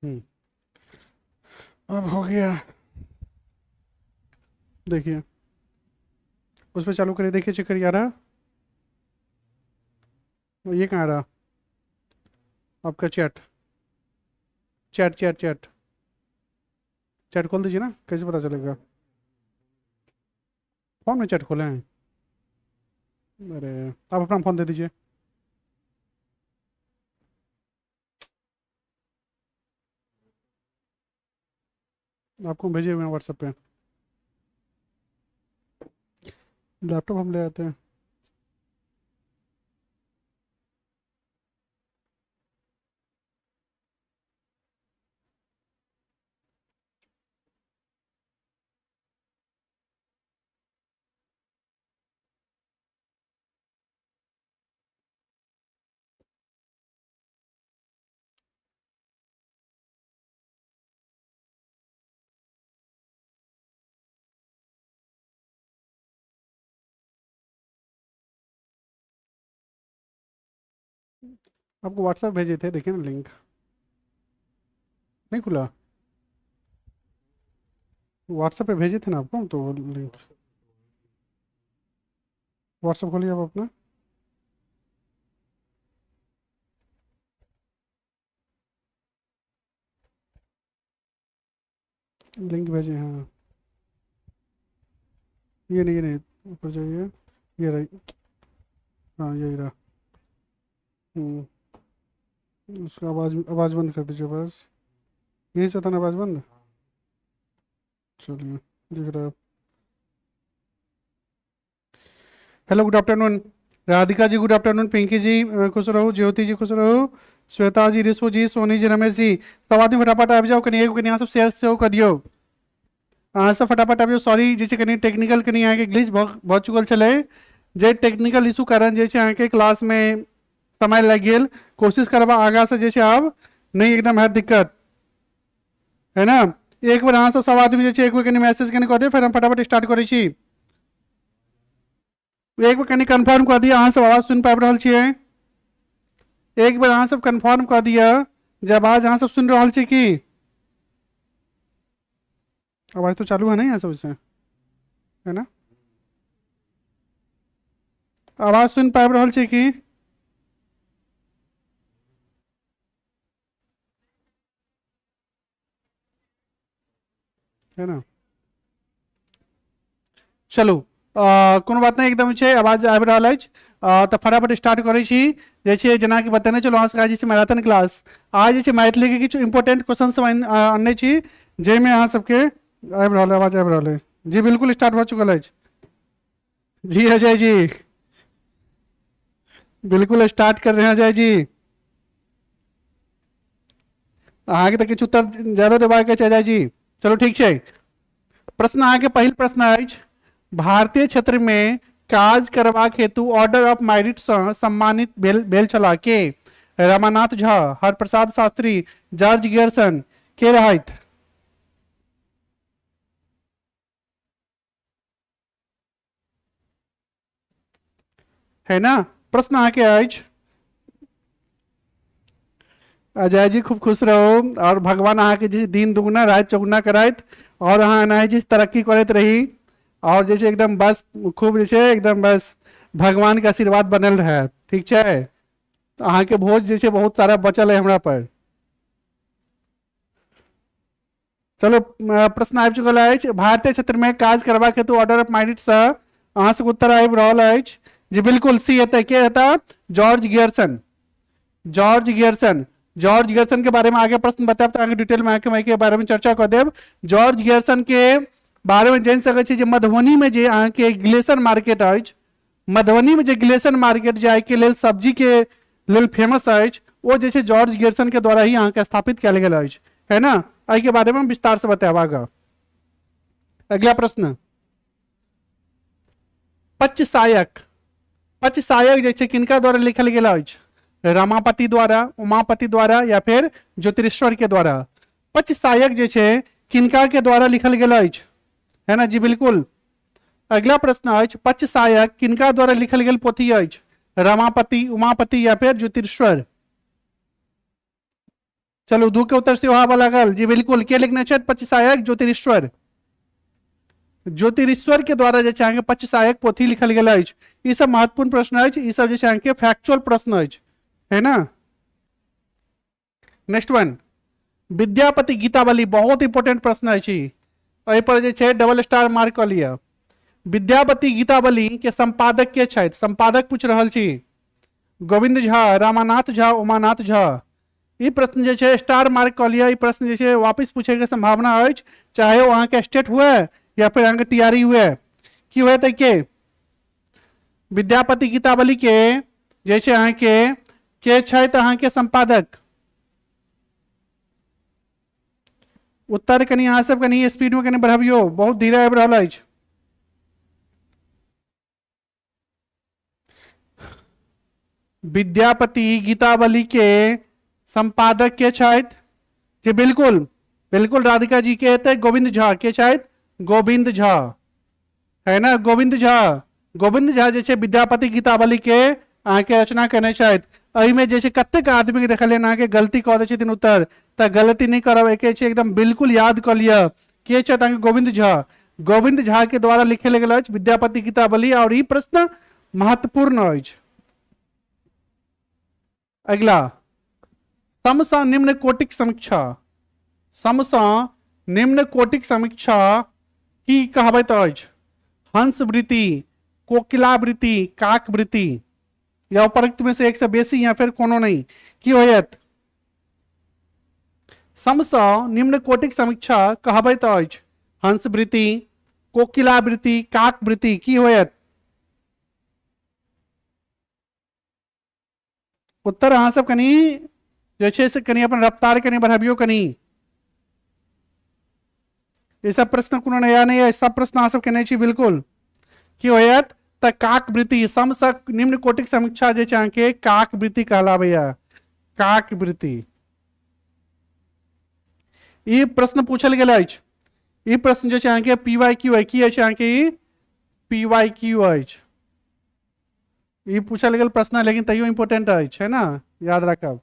हम्म अब हो गया। देखिए उस पर चालू करिए, देखिए चेक करिए आ रहा। ये कहाँ रहा आपका chat? Chat chat chat chat खोल दीजिए ना, कैसे पता चलेगा? फोन में चैट खोले हैं? अरे आप अपना फोन दे दीजिए। आपको भेजे हुए हैं व्हाट्सएप पे। लैपटॉप हम ले आते हैं। आपको व्हाट्सएप भेजे थे, देखिए ना लिंक नहीं खुला? व्हाट्सएप पे भेजे थे ना आपको, तो लिंक व्हाट्सएप खोलिए आप अपना। लिंक भेजे, हाँ ये नहीं, ये नहीं, ऊपर जाइए, ये रही, हाँ यही रहा। उसका आवाज़ बंद कर दीजिए बस, यही से था ना आवाज़ बंद। चलिए दिख रहा है। Hello good afternoon Radhika ji, good afternoon Pinki ji, खुश रहो, ज्योति जी खुश रहो, श्वेता जी, ऋषु जी, सोनी जी, रमेश जी, सब आदमी फटाफट आबि जाओ। कनी एगो कनी अहाँ सब शेयर सेहो कऽ दियौ, अहाँ सब फटाफट आबि जाओ। सॉरी जे छै कनी टेक्निकल कनी अहाँके ग्लिच भऽ चुकल छलै, जे टेक्निकल इशू कारण जे छै अहाँके क्लासमे समय लागि गेल। कोशिश करब आगाँ से जे छै आब नहीं एकदम हैत दिक्कत, है ना। एक बेर अहाँ सब सब आदमी जे छै एक बेर कनी मैसेज कनी कऽ दियौ, फेर हम फटाफट स्टार्ट करै छी। एक बेर कनी कन्फर्म कऽ दिअ अहाँ सब आवाज सुनि पाबि रहल छियै? एक बेर अहाँ सब कन्फर्म कऽ दिअ जे आवाज अहाँ सब सुनि रहल छी की? आवाज तो चालू है ना यहाँ सबसे, है ना? आवाज सुनि पाबि रहल छी की? है ना। चलू कोनो बात नहीं, एकदम छै आवाज आबि रहल अछि। तऽ फटाफट स्टार्ट करै छी। जे छै जेनाकि बतेने छलहुँ अहाँ सबके, आइ जे छै मैराथन क्लास, आइ जे छै मैथिलीके किछु इम्पोर्टेंट क्वेश्चन सब अनने छी, जाहिमे अहाँ सबके आबि रहल है, आवाज आबि रहल है जी, बिल्कुल स्टार्ट भऽ चुकल अछि जी। अजय जी बिल्कुल स्टार्ट कर रहे हैं। अजय जी अहाँके तऽ किछु उत्तर ज्यादा देबाक अछि अजय जी। चलू ठीक छै, प्रश्न अहाँके पहिल प्रश्न अछि, भारतीय क्षेत्र में काज करबाक हेतु ऑर्डर ऑफ मेरिट सँ सम्मानित भेल छलाह के? रमानाथ झा, हरप्रसाद शास्त्री, जॉर्ज गियर्सन, के रहथि? है ना। प्रश्न अहाँके अछि। अजय जी खूब खुश रहो और भगवान अहाँके जे दिन दुगुना राति चौगुना कराइत और अहाँ एनाही जे तरक्की करैत रही और जे एकदम बस खूब जे एकदम बस भगवान के आशीर्वाद बनल रहे। ठीक छै, तऽ अहाँके भोज जे बहुत सारा बचल है हमरा पर। चलो प्रश्न आबि चुकल अछि, भारतीय क्षेत्र में काज करबाक हेतु ऑर्डर ऑफ मेरिट सँ अहाँ सबके उत्तर आबि रहल अछि जी बिल्कुल सी हेतै। के हेता? George Grierson. George Grierson, George Grierson के बारे में आगे प्रश्न बतायब तऽ अहाँके डिटेल में अहाँके के बारे में चर्चा कऽ देब। जॉर्ज गियर्सन के बारे में जानि सकै छी जे मधुबनी में जे अहाँके ग्लेसर मार्केट अछि, मधुबनी में जे ग्लेसर मार्केट जे आइके लेल सब्जी के लेल फेमस अछि, ओ जे छै जॉर्ज गियर्सन के द्वारा ही अहाँके स्थापित कयल गेल अछि, है ना। एहि के बारे में हम विस्तार से बतायब आगा। अगला प्रश्न, पचसायक, पचसायक जे छै किनका द्वारा लिखल गेल अछि? रमापति द्वारा, उमापति द्वारा या फिर ज्योतिरीश्वर के द्वारा? पचसायक जे छै किनका के द्वारा लिखल गेल अछि, है ना जी बिल्कुल। अगला प्रश्न अछि, पचसायक किनका द्वारा लिखल गेल पोथी अछि? रमापति, उमापति या फिर ज्योतिरीश्वर? चलू 2 के उत्तर सेहो आबऽ लागल। जी बिल्कुल, के लिखने छथि? पच्चीसायक ज्योतिरीश्वर। ज्योतिरीश्वर के द्वारा जे छै अहाँके पच्चीसायक पोथी लिखल गेल अछि। ई सब महत्वपूर्ण प्रश्न अछि, ई सब जे छै अहाँके फैक्चुअल प्रश्न अछि, है ना। नेक्स्ट वन, विद्यापति गीतावली, बहुत इंपोर्टेंट प्रश्न अछि, एहि पर जे छै डबल स्टार मार्क कऽ लिअ। विद्यापति गीतावली के संपादक के छथि? संपादक पूछि रहल छी। गोविंद झा, रामानाथ झा, उमानाथ झा। ई प्रश्न जे छै स्टार मार्क कऽ लिअ, ई प्रश्न जे छै वापस पूछैके सम्भावना अछि, चाहे ओ अहाँके स्टेट हुए या फिर अहाँके टी आर ई हुए। की हुए तऽ के विद्यापति गीतावली के जे छै अहाँके के छथि अहाँके संपादक? उत्तर कनि अहाँ सब कनि स्पीड में कनि बढ़बियौ, बहुत धीरे आबि रहल अछि। विद्यापति गीतावली के संपादक के छथि? जी बिल्कुल, बिल्कुल राधिका जी के हेतै गोविंद झा। के छथि? गोविंद झा, है ना, गोविंद झा। गोविंद झा जे छै विद्यापति गीतावली के अहाँके रचना केने छथि। एहिमे जे छै कतेक आदमी के देखलियनि अहाँके गलती कऽ दै छथिन उत्तर, तऽ गलती नहि करब, एके छै एकदम बिल्कुल याद कऽ लिअ। के छथि अहाँके? गोविंद झा। गोविंद झा के द्वारा लिखल गेल अछि विद्यापति गीतावली, और ई प्रश्न महत्वपूर्ण अछि। अगिला, समसँ निम्न कोटिक समीक्षा, समसँ निम्न कोटिक समीक्षा की कहबैत अछि? हंसवृत्ति, कोकिलावृत्ति, काकवृत्ति, या उपरोक्त में से एक से बेसी या फिर कोनो नहीं। की होयत? समसँ निम्न कोटिक समीक्षा कहबैत अछि हंसवृत्ति, कोकिलावृत्ति, काकवृत्ति। की होयत उत्तर? अहाँ सब कनि जे छै से कनि अपन रफ्तार कनि बढ़बियौ कनि। ई सब प्रश्न कोनो नया नहि है, सब प्रश्न अहाँ सब केने छी बिल्कुल। की होयत? तऽ काकवृत्ति, समसँ निम्न कोटिक समीक्षा जे छै अहाँके काकवृत्ति कहलाबैया, काकवृत्ति। ई प्रश्न पूछल गेल अछि। ई प्रश्न जे छै अहाँके पी वाई क्यू की अछि अहाँके? ई पी वाई क्यू अछि। ई पूछल गेल प्रश्न लेकिन तैयो इम्पोर्टेंट अछि, है ना, याद राखब।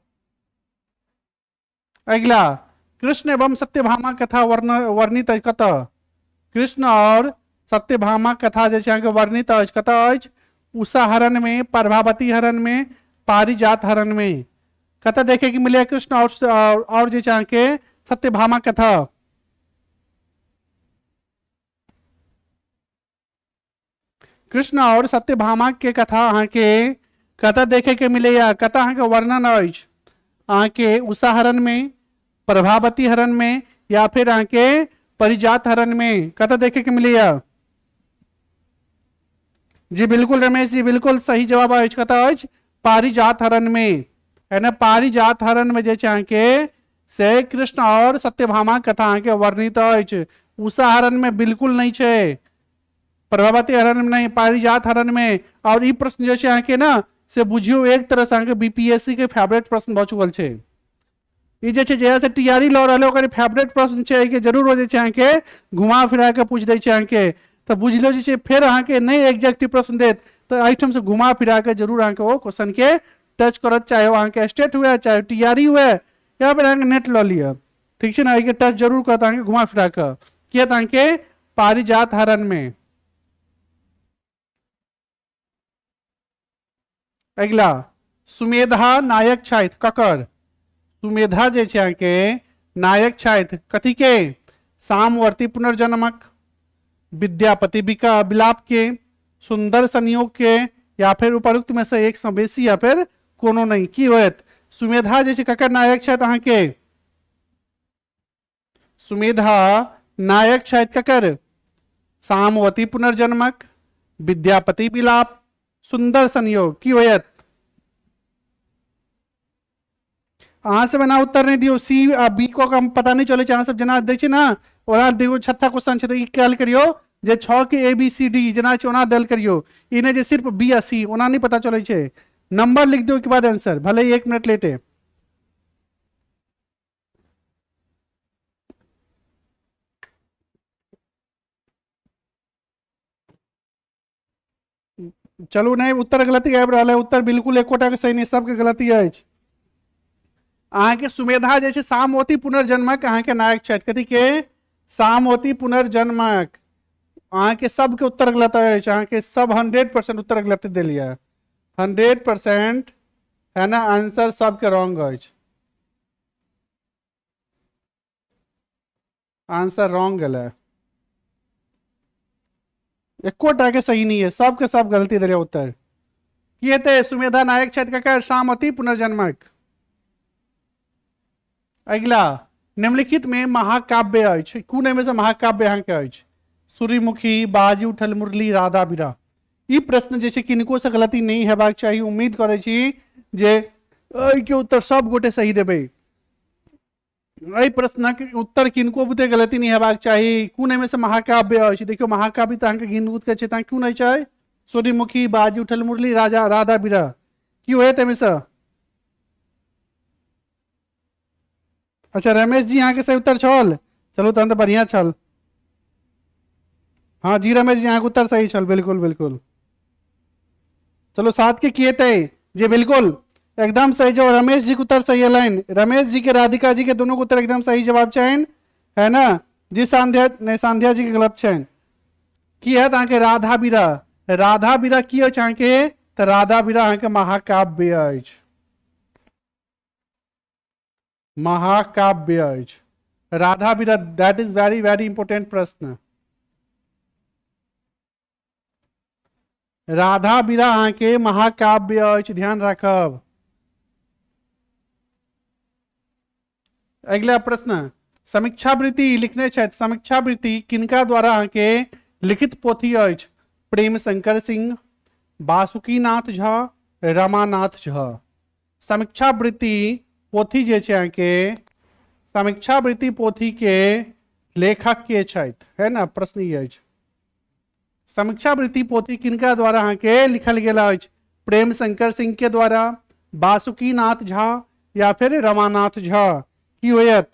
अगिला, कृष्ण एवं सत्यभामा कथा वर्णित अछि कतऽ? कृष्ण और सत्यभामा कथा जे छै अहाँके वर्णित अछि कतऽ अछि? उषा हरण में, प्रभावती हरण में, पारिजात हरण में। कतऽ देखे के मिले कृष्ण और जे छै अहाँके सत्यभामा कथा? कृष्ण और सत्यभामा के कथा अहाँके कतऽ देखे के मिलैया, कतऽ अहाँके वर्णन अछि? अहाँके उषा हरण में, प्रभावती हरण में, या फिर अहाँके परिजात हरण में, कतऽ देखे के मिलैया? जी बिल्कुल रमेश जी, बिल्कुल सही जवाब अछि। कतऽ अछि? पारिजात हरण में, है ना। पारिजात हरण में जे छै अहाँके से कृष्ण और सत्यभामा कथा अहाँके वर्णित अछि। उषा हरण में बिल्कुल नहीं छै, प्रभावती हरण में नहीं, पारिजात हरण में। और ई प्रश्न जे छै अहाँके ना से बुझियौ एक तरह से अहाँके बीपीएससी के फेवरेट प्रश्न भऽ चुकल छै। ई जे छै जहिया से टीआरई लऽ रहल ओकर फेवरेट प्रश्न छै, एहिके जरूर ओ जे छै अहाँके घुमा फिरा के पूछि दै छै अहाँके। तऽ बुझि लियौ जे छै फेर अहाँके नहि एग्जैक्ट प्रश्न देत तऽ एहिठाम से घुमा फिरा के जरूर अहाँके ओ क्वेश्चन के टच करत, चाहे ओ अहाँके स्टेट हुए, चाहे टीआरई हुए, या फिर अहाँके नेट लऽ लिअ, ठीक छै ने। एहिके टच जरूर करत अहाँके घुमा फिरा कऽ। किया तऽ अहाँके पारिजात हरण में। अगिला, सुमेधा नायक छथि ककर? सुमेधा जे छै अहाँके नायक छथि कथी के? सामवर्ती पुनर्जन्मक, विद्यापति विलाप के, सुंदर संयोग के, या फिर उपरोक्त में से एक से बेसी, या फिर कोनो नहीं। की होयत? सुमेधा जे छै ककर नायक छथि अहाँके? सुमेधा नायक छथि ककर? सामवती पुनर्जन्मक, विद्यापति विलाप, सुंदर संयोग। की होयत? अहाँ सब एना उत्तर नहीं दियौ, सी आ बी को हम पता नहीं चलै छै, अहाँ सब जेना दै छै ना ओना दियौ। छठा क्वेश्चन छै तऽ ई कहल करियौ जे 6 के ए बी सी डी जेना छै ओना देल करियौ, ई नहि जे सिर्फ बी आ सी, ओना नहीं पता चलै छै। नंबर लिख दियौ के बाद आंसर, भले ही 1 मिनट लेट है। चलू नहीं, उत्तर गलती आबि रहल है, उत्तर बिल्कुल एकोटा के सही नहीं, सबके गलती अछि। अहाँके सुमेधा जे छै सामवती पुनर्जन्मक अहाँके नायक छथि। कथी के? सामवती पुनर्जन्मक। अहाँके सबके उत्तर गलत अछि, अहाँके सब 100% उत्तर गलत देलियै, 100% है ना आंसर सबके रॉन्ग अछि, आंसर रॉन्ग गेलै, एकोटा के सही नहीं है, सबके सब गलती देलियै उत्तर। की हेतै? सुमेधा नायक छथि ककर? सामवती पुनर्जन्मक। अगिला, निम्नलिखित में महाकाव्य अछि, कोन एहिमे से महाकाव्य अहाँके अछि? सूर्यमुखी, बाजी उठल मुरली, राधा विरह। ई प्रश्न जे छै किनको से गलती नहीं हेबाक चाही, उम्मीद करै छी जे एहिके उत्तर सब गोटे सही देबै। एहि प्रश्नक उत्तर किनको बुते गलती नहीं हेबाक चाही। कोन एहिमे से महाकाव्य अछि? देखियौ महाकाव्य तऽ अहाँके गिन गुत के छै, तऽ क्यों नहीं छै? सूर्यमुखी, बाजी उठल मुरली, राजा, राधा विरह, की होयत एहिमे से? अच्छा रमेश जी अहाँके सही उत्तर छल, चलू तहन तऽ बढ़िआँ छल। हाँ जी रमेश जी अहाँके उत्तर सही छल, बिल्कुल बिल्कुल। चलो 7 के की हेतै? जी बिल्कुल एकदम सही जवाब, रमेश जी के उत्तर सही एलनि। रमेश जी के राधिका जी के दोनों के उत्तर एकदम सही जवाब छनि, है ना जी। सांध्या नहीं, सांध्या जी के गलत छनि। की हैत अहाँके? राधा विरह। राधा विरह की अछि अहाँके? तऽ राधा विरह अहाँके महाकाव्य अछि, महाकाव्य अछि राधा विरह। That is very very important प्रश्न। राधा विरह अहाँके महाकाव्य अछि, ध्यान राखब। अगिला प्रश्न, समीक्षावृत्ति लिखने छथि, समीक्षावृत्ति किनका द्वारा अहाँके लिखित पोथी अछि? प्रेम शंकर सिंह, बासुकीनाथ झा, रमानाथ झा। समीक्षावृत्ति पोथी जे छै अहाँके, समीक्षावृत्ति पोथी के लेखक के छथि, है ना, प्रश्न ई अछि। समीक्षावृत्ति पोथी किनका द्वारा अहाँके लिखल गेल अछि? प्रेम शंकर सिंह के द्वारा, बासुकीनाथ झा या फिर रमानाथ झा। की होयत?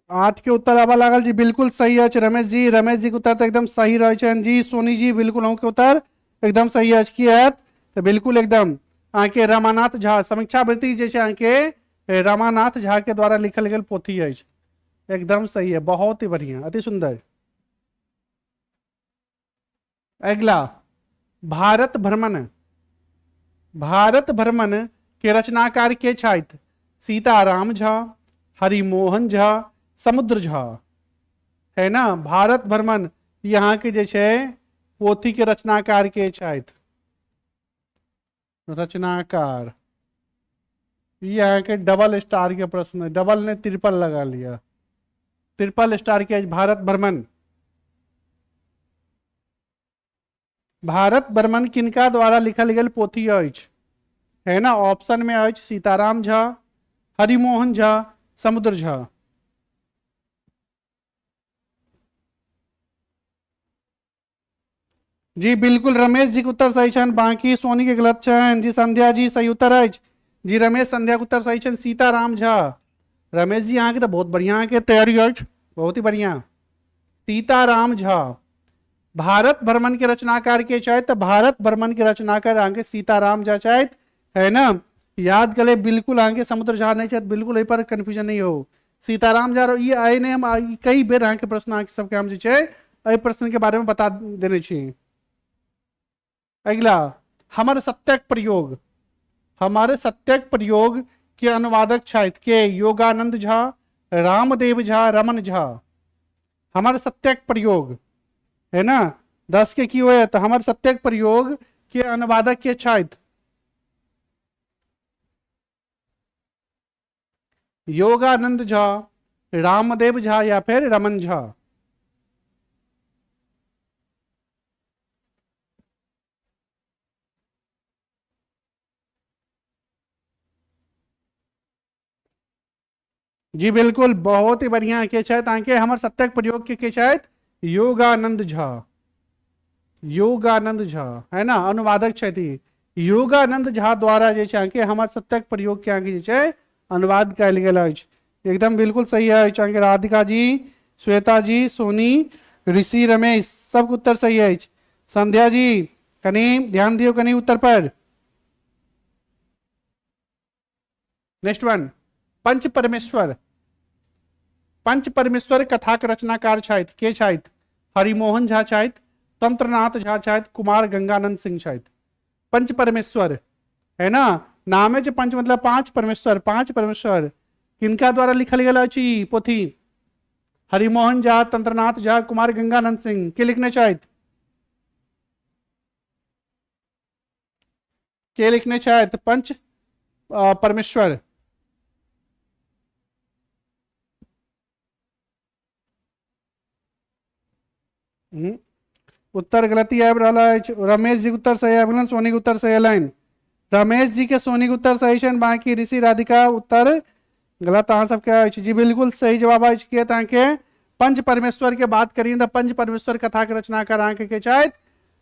8 के उत्तर आबऽ लागल जी, बिल्कुल सही अछि रमेश जी। रमेश जी के उत्तर तऽ एकदम सही रहै छनि जी। सोनी जी बिल्कुल अहूँके उत्तर एकदम सही अछि। की हैत? तऽ बिल्कुल एकदम अहाँके रमानाथ झा, समीक्षावृत्ति जे छै अहाँके रमानाथ झा के द्वारा लिखल गेल पोथी अछि, एकदम सही है, बहुत ही बढ़िया, अति सुंदर। अगिला, भारत भ्रमण, भारत भ्रमण के रचनाकार के छथि? सीताराम झा, हरिमोहन झा, समुद्र झा, है ना। भारत भ्रमण यहाँ के जे छै पोथी के रचनाकार के छथि? रचनाकार, ई अहाँके डबल स्टार के प्रश्न है, डबल ने ट्रिपल लगा लिया, ट्रिपल स्टार के भारत भ्रमण। भारत भ्रमण किनका द्वारा लिखल गेल पोथी अछि, है ना। ऑप्शन में अछि सीताराम झा, हरिमोहन झा, समुद्र झा। जी बिल्कुल रमेश जी के उत्तर सही छनि, बाकी सोनी के गलत छनि जी। संध्या जी सही उत्तर अछि जी, रमेश संध्या के उत्तर सही छनि, सीताराम झा। रमेश जी अहाँके तऽ बहुत बढ़िया अहाँके तैयारी अछि, बहुत ही बढ़िया। सीताराम झा भारत भ्रमण के रचनाकार के छथि? तऽ भारत भ्रमण के रचनाकार अहाँके सीताराम झा छथि, है ना। याद कले बिल्कुल अहाँके समुद्र झा नहीं छथि, बिल्कुल एहि पर कन्फ्यूजन नहीं हो। सीताराम झा ई आइ नहि हम कई बेर अहाँके प्रश्न अहाँके सबके हम जे छै एहि प्रश्न के बारे में बता देने छी। अगिला, हमर सत्यक प्रयोग, हमारे सत्यक प्रयोग के अनुवादक छथि के? योगानंद झा, रामदेव झा, रमन झा। हमर सत्यक प्रयोग, है ना। 10 के की होयत? हमर सत्यक प्रयोग के अनुवादक के छथि? योगानंद झा, रामदेव झा या फिर रमन झा। जी बिल्कुल, बहुत ही बढ़िया के छथि अहाँके हमर सत्यक प्रयोग के छथि? योगानंद झा, योगानंद झा, है ना, अनुवादक छथि। योगानंद झा द्वारा जे छै अहाँके हमर सत्यक प्रयोग के अहाँके जे छै अनुवाद कयल गेल अछि, एकदम बिल्कुल सही अछि अहाँके। राधिका जी, श्वेता जी, सोनी, ऋषि रमेश, सबके उत्तर सही अछि। संध्या जी कनि ध्यान दियौ कनि उत्तर पर। नेक्स्ट वन, पंच परमेश्वर। पंच परमेश्वर कथाक रचनाकार छथि, के छथि? हरिमोहन झा छथि, तंत्रनाथ झा छथि, कुमार गंगानंद सिंह छथि। पंच परमेश्वर है ना, नामे जे पंच मतलब पांच परमेश्वर, पांच परमेश्वर किनका द्वारा लिखल गेल अछि ई पोथी? हरिमोहन झा, तंत्रनाथ झा, कुमार गंगानंद सिंह, के लिखने छथि? के लिखने छथि पंच परमेश्वर? उत्तर गलती आबि रहल अछि। रमेश जी के उत्तर सही आबि गेलनि, सोनी के उत्तर सही एलनि, रमेश जी के सोनी के उत्तर सही छनि, बाकी ऋषि राधिका उत्तर गलत अहाँ सबके अछि। जी बिल्कुल सही जवाब अछि। किया तऽ अहाँके पंच परमेश्वर के बात करी तऽ पंच परमेश्वर कथा के रचनाकार अहाँके के छथि?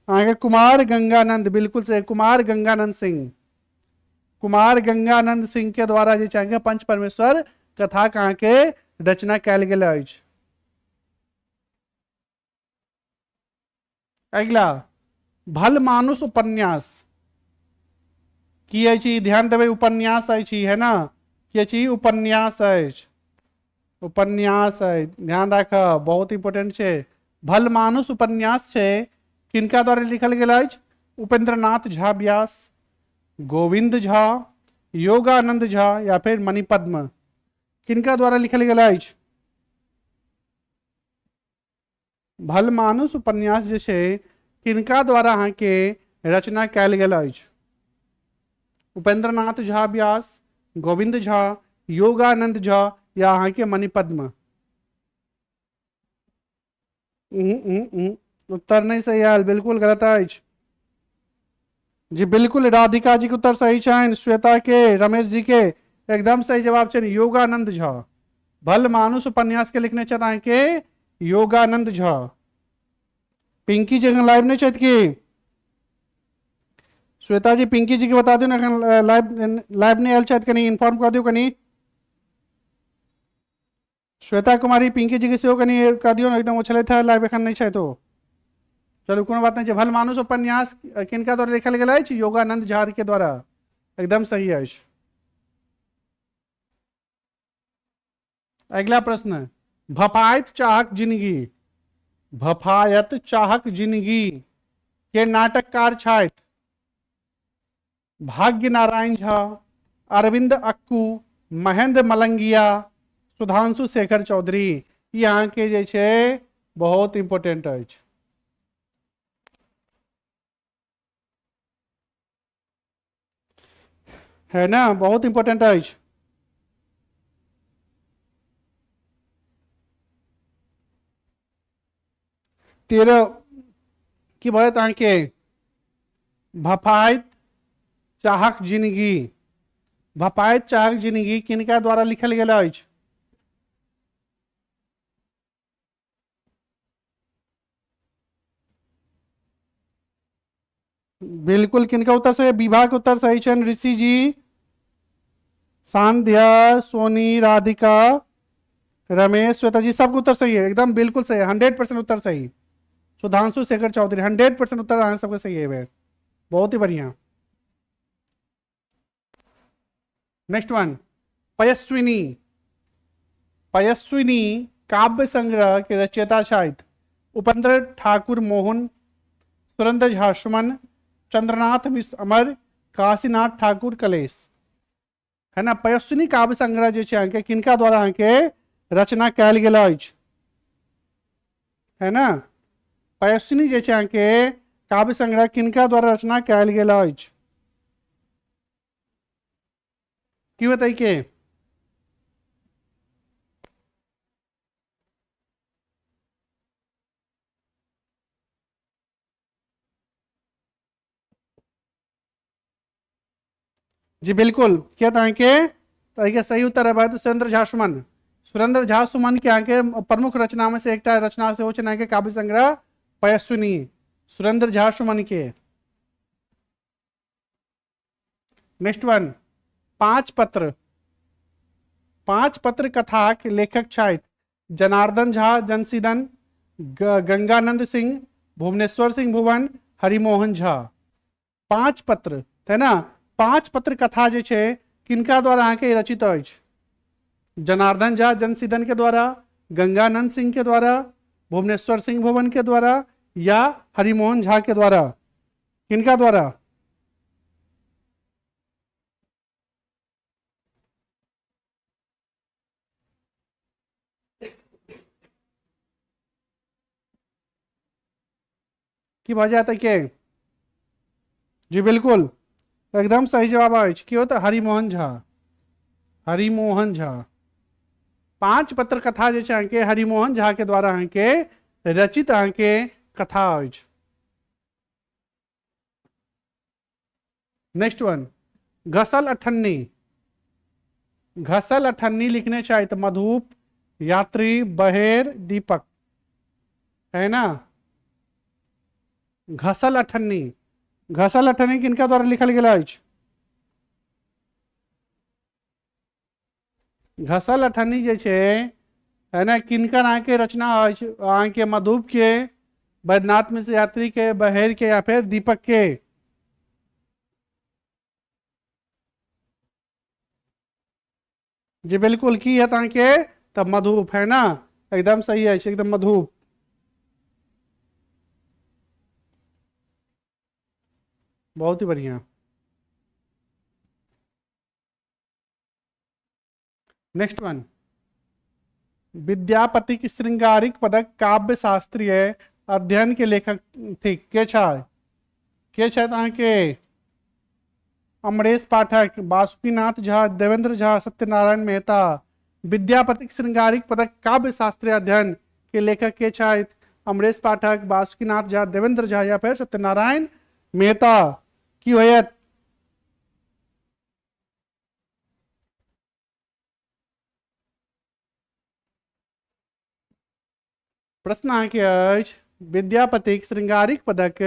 अहाँके कुमार गंगानंद, बिल्कुल सही, कुमार गंगानंद सिंह। कुमार गंगानंद सिंह के द्वारा जे छै अहाँके पंच परमेश्वर कथा के अहाँके रचना कयल गेल अछि। अगिला भल मानुष उपन्यास की अछि? ध्यान देबै, उपन्यास अछि, है ना? की अछि? उपन्यास अछि, उपन्यास अछि, ध्यान राखब, बहुत इंपोर्टेंट छै। भल मानुष उपन्यास छै, किनका द्वारा लिखल गेल अछि? उपेंद्रनाथ झा व्यास, गोविंद झा, योगानंद झा या फिर मणिपद्म, किनका द्वारा लिखल गेल अछि? भलमानुष उपन्यास जे छै किनका द्वारा अहाँके रचना कयल गेल अछि? उपेंद्रनाथ झा व्यास, गोविंद झा, योगानंद झा या अहाँके मणिपद्म? उत्तर नहि सही आयल, बिल्कुल गलत अछि। जी बिल्कुल राधिका जी के उत्तर सही छनि, श्वेता के, रमेश जी के एकदम सही जवाब छनि योगानंद झा। भल मानुष उपन्यास के लिखने छथि अहाँके योगानंद झा। पिंकी जी एखन लाइव नहि छथि की? श्वेता जी पिंकी जी के बता दियौ ने एखन लाइव लाइव नहि आयल छथि, कनि इन्फॉर्म कऽ दियौ कनि। श्वेता कुमारी पिंकी जी के सेहो कनि कह दियौ ने, एकदम ओ छलथि हेँ लाइव, एखन नहि छथि ओ। चलू कोनो बात नहि छै। भल मानुष उपन्यास किनका द्वारा लिखल गेल अछि? योगानंद झा के द्वारा, एकदम सही अछि। अगिला प्रश्न, भफायत चाहक जिंदगी, भफायत चाहक जिंदगी के नाटककार छथि? भाग्य नारायण झा, अरविंद अक्कू, महेंद्र मलंगिया, सुधांशु शेखर चौधरी। ई अहाँके जे छै बहुत इम्पोर्टेंट अछि। है ना, बहुत इम्पोर्टेंट अछि। 13 की भऽ जायत अहाँके? भफाइत चाहक जिंदगी, भफाइत चाहक जिंदगी किनका द्वारा लिखल गेल अछि? बिल्कुल किनका उत्तर सही? विभा के उत्तर सही छनि, ऋषि जी, सांध्या, सोनी, राधिका, रमेश, श्वेता जी, सबके उत्तर सही है, एकदम बिल्कुल सही है, 100% उत्तर सही। सुधांशु शेखर चौधरी, 100% उत्तर अहाँ सबके सही है, बहुत ही बढ़िया। नेक्स्ट वन, पयस्विनी, पयस्विनी काव्य संग्रह के रचयिता छथि? उपेंद्र ठाकुर मोहन, सुरेंद्र झा सुमन, चंद्रनाथ मिश्र अमर, काशीनाथ ठाकुर कलेश, है ना? पयस्विनी काव्य संग्रह जे छै अहाँके किनका द्वारा अहाँके रचना कयल गेल अछि? है ना? पयस्विनी जे छै अहाँके काव्य संग्रह किनका द्वारा रचना कयल गेल अछि? की बताई के? जी बिल्कुल, क्या था अहाँके? तऽ एहिके सही उत्तर है तो सुरेंद्र झा सुमन। सुरेंद्र झा सुमन के अहाँके प्रमुख रचना में से एकटा रचना सेहो छनि अहाँके काव्य संग्रह पयस्विनी, सुरेंद्र झा सुमन के। नेक्स्ट वन, पांच पत्र, पांच पत्र कथाक लेखक छथि? जनार्दन झा जनसीदन, गंगानंद सिंह, भुवनेश्वर सिंह भुवन, हरिमोहन झा। पांच पत्र है ना, पांच पत्र कथा जे छै किनका द्वारा अहाँके रचित अछि? जनार्दन झा जनसीदन के द्वारा, गंगानंद सिंह के द्वारा, भुवनेश्वर सिंह भुवन के द्वारा या हरिमोहन झा के द्वारा? किनका द्वारा? की भऽ जायत के? जी बिल्कुल एकदम सही जवाब अछि। की होत? हरिमोहन झा। हरिमोहन झा। पांच पत्र कथा जे छै अहाँके हरिमोहन झा के द्वारा अहाँके रचित अहाँके कथा अछि। नेक्स्ट वन, घसल अठन्नी। घसल अठन्नी लिखने छथि मधुप, यात्री, बहेर, दीपक, है ना? घसल अठन्नी, घसल अठन्नी किनका द्वारा लिखल गेल अछि? घसल अठन्नी जे छै है ना, किनकर अहाँके रचना अछि? अहाँके मधुप के, बैद्यनाथ मिश्र यात्री के, बहेर के या फिर दीपक के? जी बिल्कुल, की है अहाँके? तब मधुप, है ना? एकदम सही अछि, एकदम मधुप। बहुत ही बढ़िया। नेक्स्ट वन, विद्यापति की श्रृंगारिक पदक काव्य शास्त्रीय अध्ययन के लेखक थिक के छै? के छथि अहाँके? अमरेश पाठक, बासुकीनाथ झा, देवेंद्र झा, सत्यनारायण मेहता। विद्यापतिक श्रृंगारिक पदक काव्य शास्त्रीय अध्ययन के लेखक के छथि? अमरेश पाठक, बासुकीनाथ झा, देवेंद्र झा या फिर सत्यनारायण मेहता? की होयत? प्रश्न अहाँके अछि, विद्यापतिक श्रृंगारिक पदक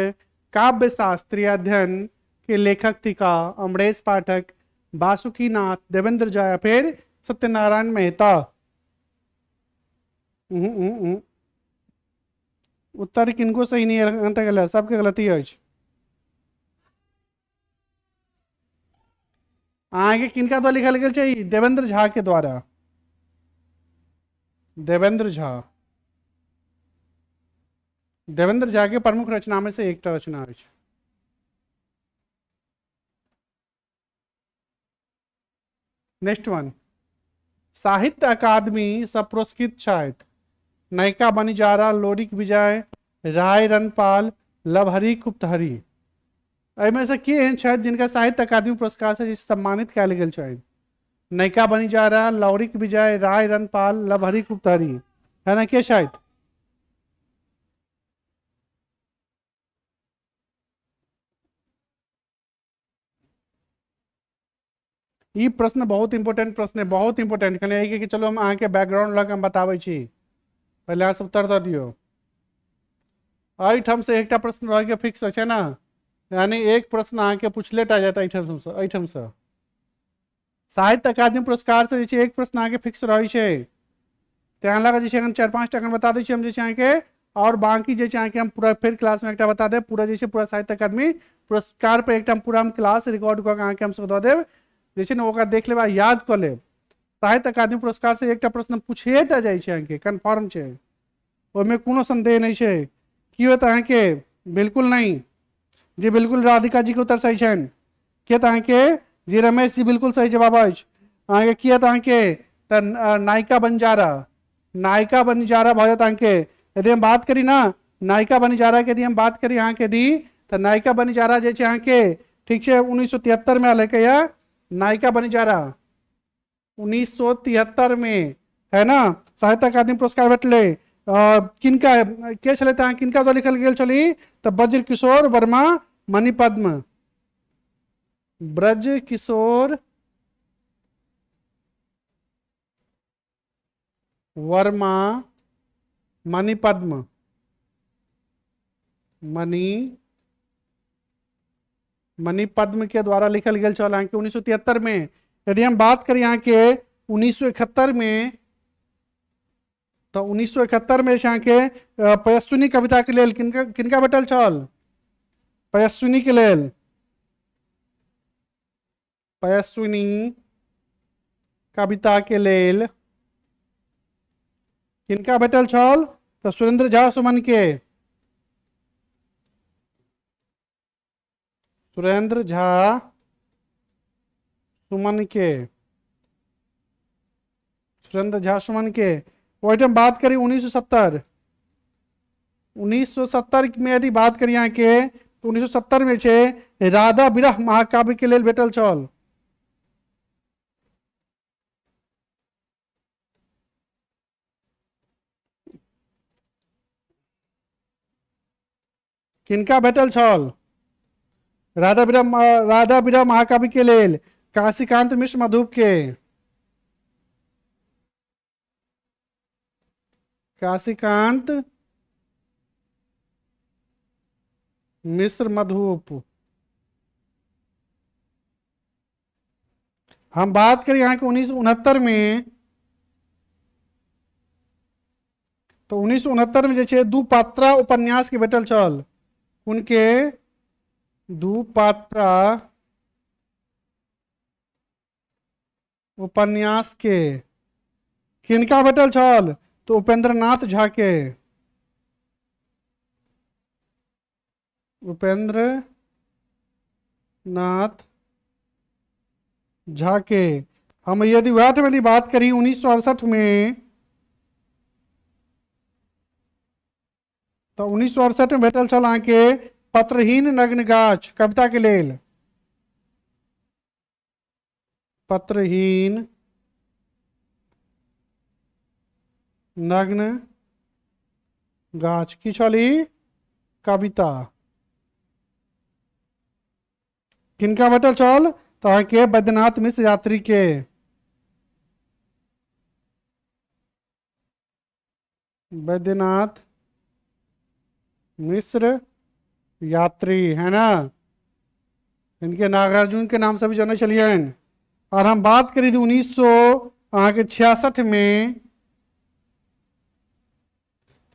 काव्य शास्त्रीय अध्ययन के लेखक थिका अमरेश पाठक, बासुकीनाथ, देवेंद्र झा या फिर सत्यनारायण मेहता? उत्तर किनको सही नहीं अंत गेल, सबके गलती अछि। अहाँके किनका द्वारा लिखल गेल छै? देवेंद्र झा के द्वारा। देवेंद्र झा, देवेंद्र झा के प्रमुख रचना में से एकटा रचना अछि। नेक्स्ट वन, साहित्य अकादमी सँ पुरस्कृत छथि नयिका बनिजारा, लोरिक विजय, राय रणपाल, लवहरि गुप्तहरि। एहिमे से के एहन छथि जिनका साहित्य अकादमी पुरस्कार से सम्मानित कयल गेल छनि? नयिका बनिजारा, लौरिक विजय, राय रणपाल, लवहरि गुप्तहरि, है ना? के छथि? ई प्रश्न बहुत इंपोर्टेंट प्रश्न है, बहुत इंपोर्टेंट। कनि एहि के चलो हम अहाँके बैकग्राउंड लग हम बताबै छी, पहिले अहाँ सब उत्तर दऽ दियौ। एहिठाम से एकटा प्रश्न रह के फिक्स छै ना, यानी एक प्रश्न अहाँके पूछले टा जायत एहिठाम से। एहिठाम से साहित्य अकादमी पुरस्कार से जे छै एक प्रश्न अहाँके फिक्स रहै छै, तैं लऽ कऽ जे छै एखन 4-5 टा एखन बता दै छी हम जे छै अहाँके, और बाकी जे छै अहाँके हम पूरा फेर क्लास में एकटा बता देब। पूरा जे छै पूरा साहित्य अकादमी पुरस्कार पर एकटा पूरा हम क्लास रिकॉर्ड कऽ के अहाँके हम सब दऽ देब, जे छै ने ओकरा देख लेब आ याद कऽ लेब। साहित्य अकादमी पुरस्कार से एकटा प्रश्न पूछे टा जाइ छै अहाँके, कन्फर्म छै, ओहिमे कोनो संदेह नहि छै। की होत अहाँके? बिल्कुल नहीं जी, बिल्कुल राधिका जी के उत्तर सही छनि। के तऽ अहाँके? जी रमेश जी बिल्कुल सही जवाब अछि अहाँके। की होत अहाँके? तऽ नायिका बंजारा, नायिका बंजारा भऽ जायत अहाँके। यदि हम बात करी ना नायिका बंजारा के, यदि हम बात करी अहाँके यदि, तऽ नायिका बंजारा जे छै अहाँके, ठीक छै, 1973 में आयल है नायिका बंजारा, 1973 में, है ना? साहित्य अकादमी पुरस्कार भेटलै। किनका के छलै तऽ किनका द्वारा लिखल गेल छलै? तऽ वज्र किशोर वर्मा मणिपद्म, ब्रज किशोर वर्मा मणिपद्म, मणि मणिपद्म के द्वारा लिखल गेल छल अहाँके 1973 में। यदि हम बात करी अहाँके 1971 में, तऽ 1971 मे जे छै अहाँके पयस्विनी कविता के लेल किनका किनका भेटल छल? पयस्विनी के लेल, पयस्विनी कविता के लेल किनका भेटल छल? तऽ सुरेंद्र झा सुमन के। सुरेंद्र झा सुमन के, सुरेंद्र झा सुमन के। ओहिठाम बात करी 1970, 1970 में यदि बात करी अहाँ के तो 1970 में छै राधा विरह महाकाव्य के लेल भेटल छल। किनका भेटल छल राधा विरह, राधा विरह महाकवि के लेल? काशीकांत मिश्र मधुप के। काशीकांत मिश्र मधुप। हम बात करी यहाँ के 1969 में, तो 1969 में जे छै दू पात्रा उपन्यास के भेटल छल उनके, दू पात्रा उपन्यास के किनका भेटल छल? तो उपेंद्र नाथ झा के। उपेंद्र नाथ झा के। हम यदि वह में यदि बात करी 1968 में, तो 1968 में भेटल छल अहाँके पत्रहीन नग्न गाछ कविता के लेल। पत्रहीन नग्न गाछ की छल ई कविता? किनका भेटल छल? तऽ अहाँके बैद्यनाथ मिश्र यात्री के। बैद्यनाथ मिश्र यात्री है ना, इनके नागार्जुन के नाम से भी जाने छलियनि। और हम बात करी 1966 में,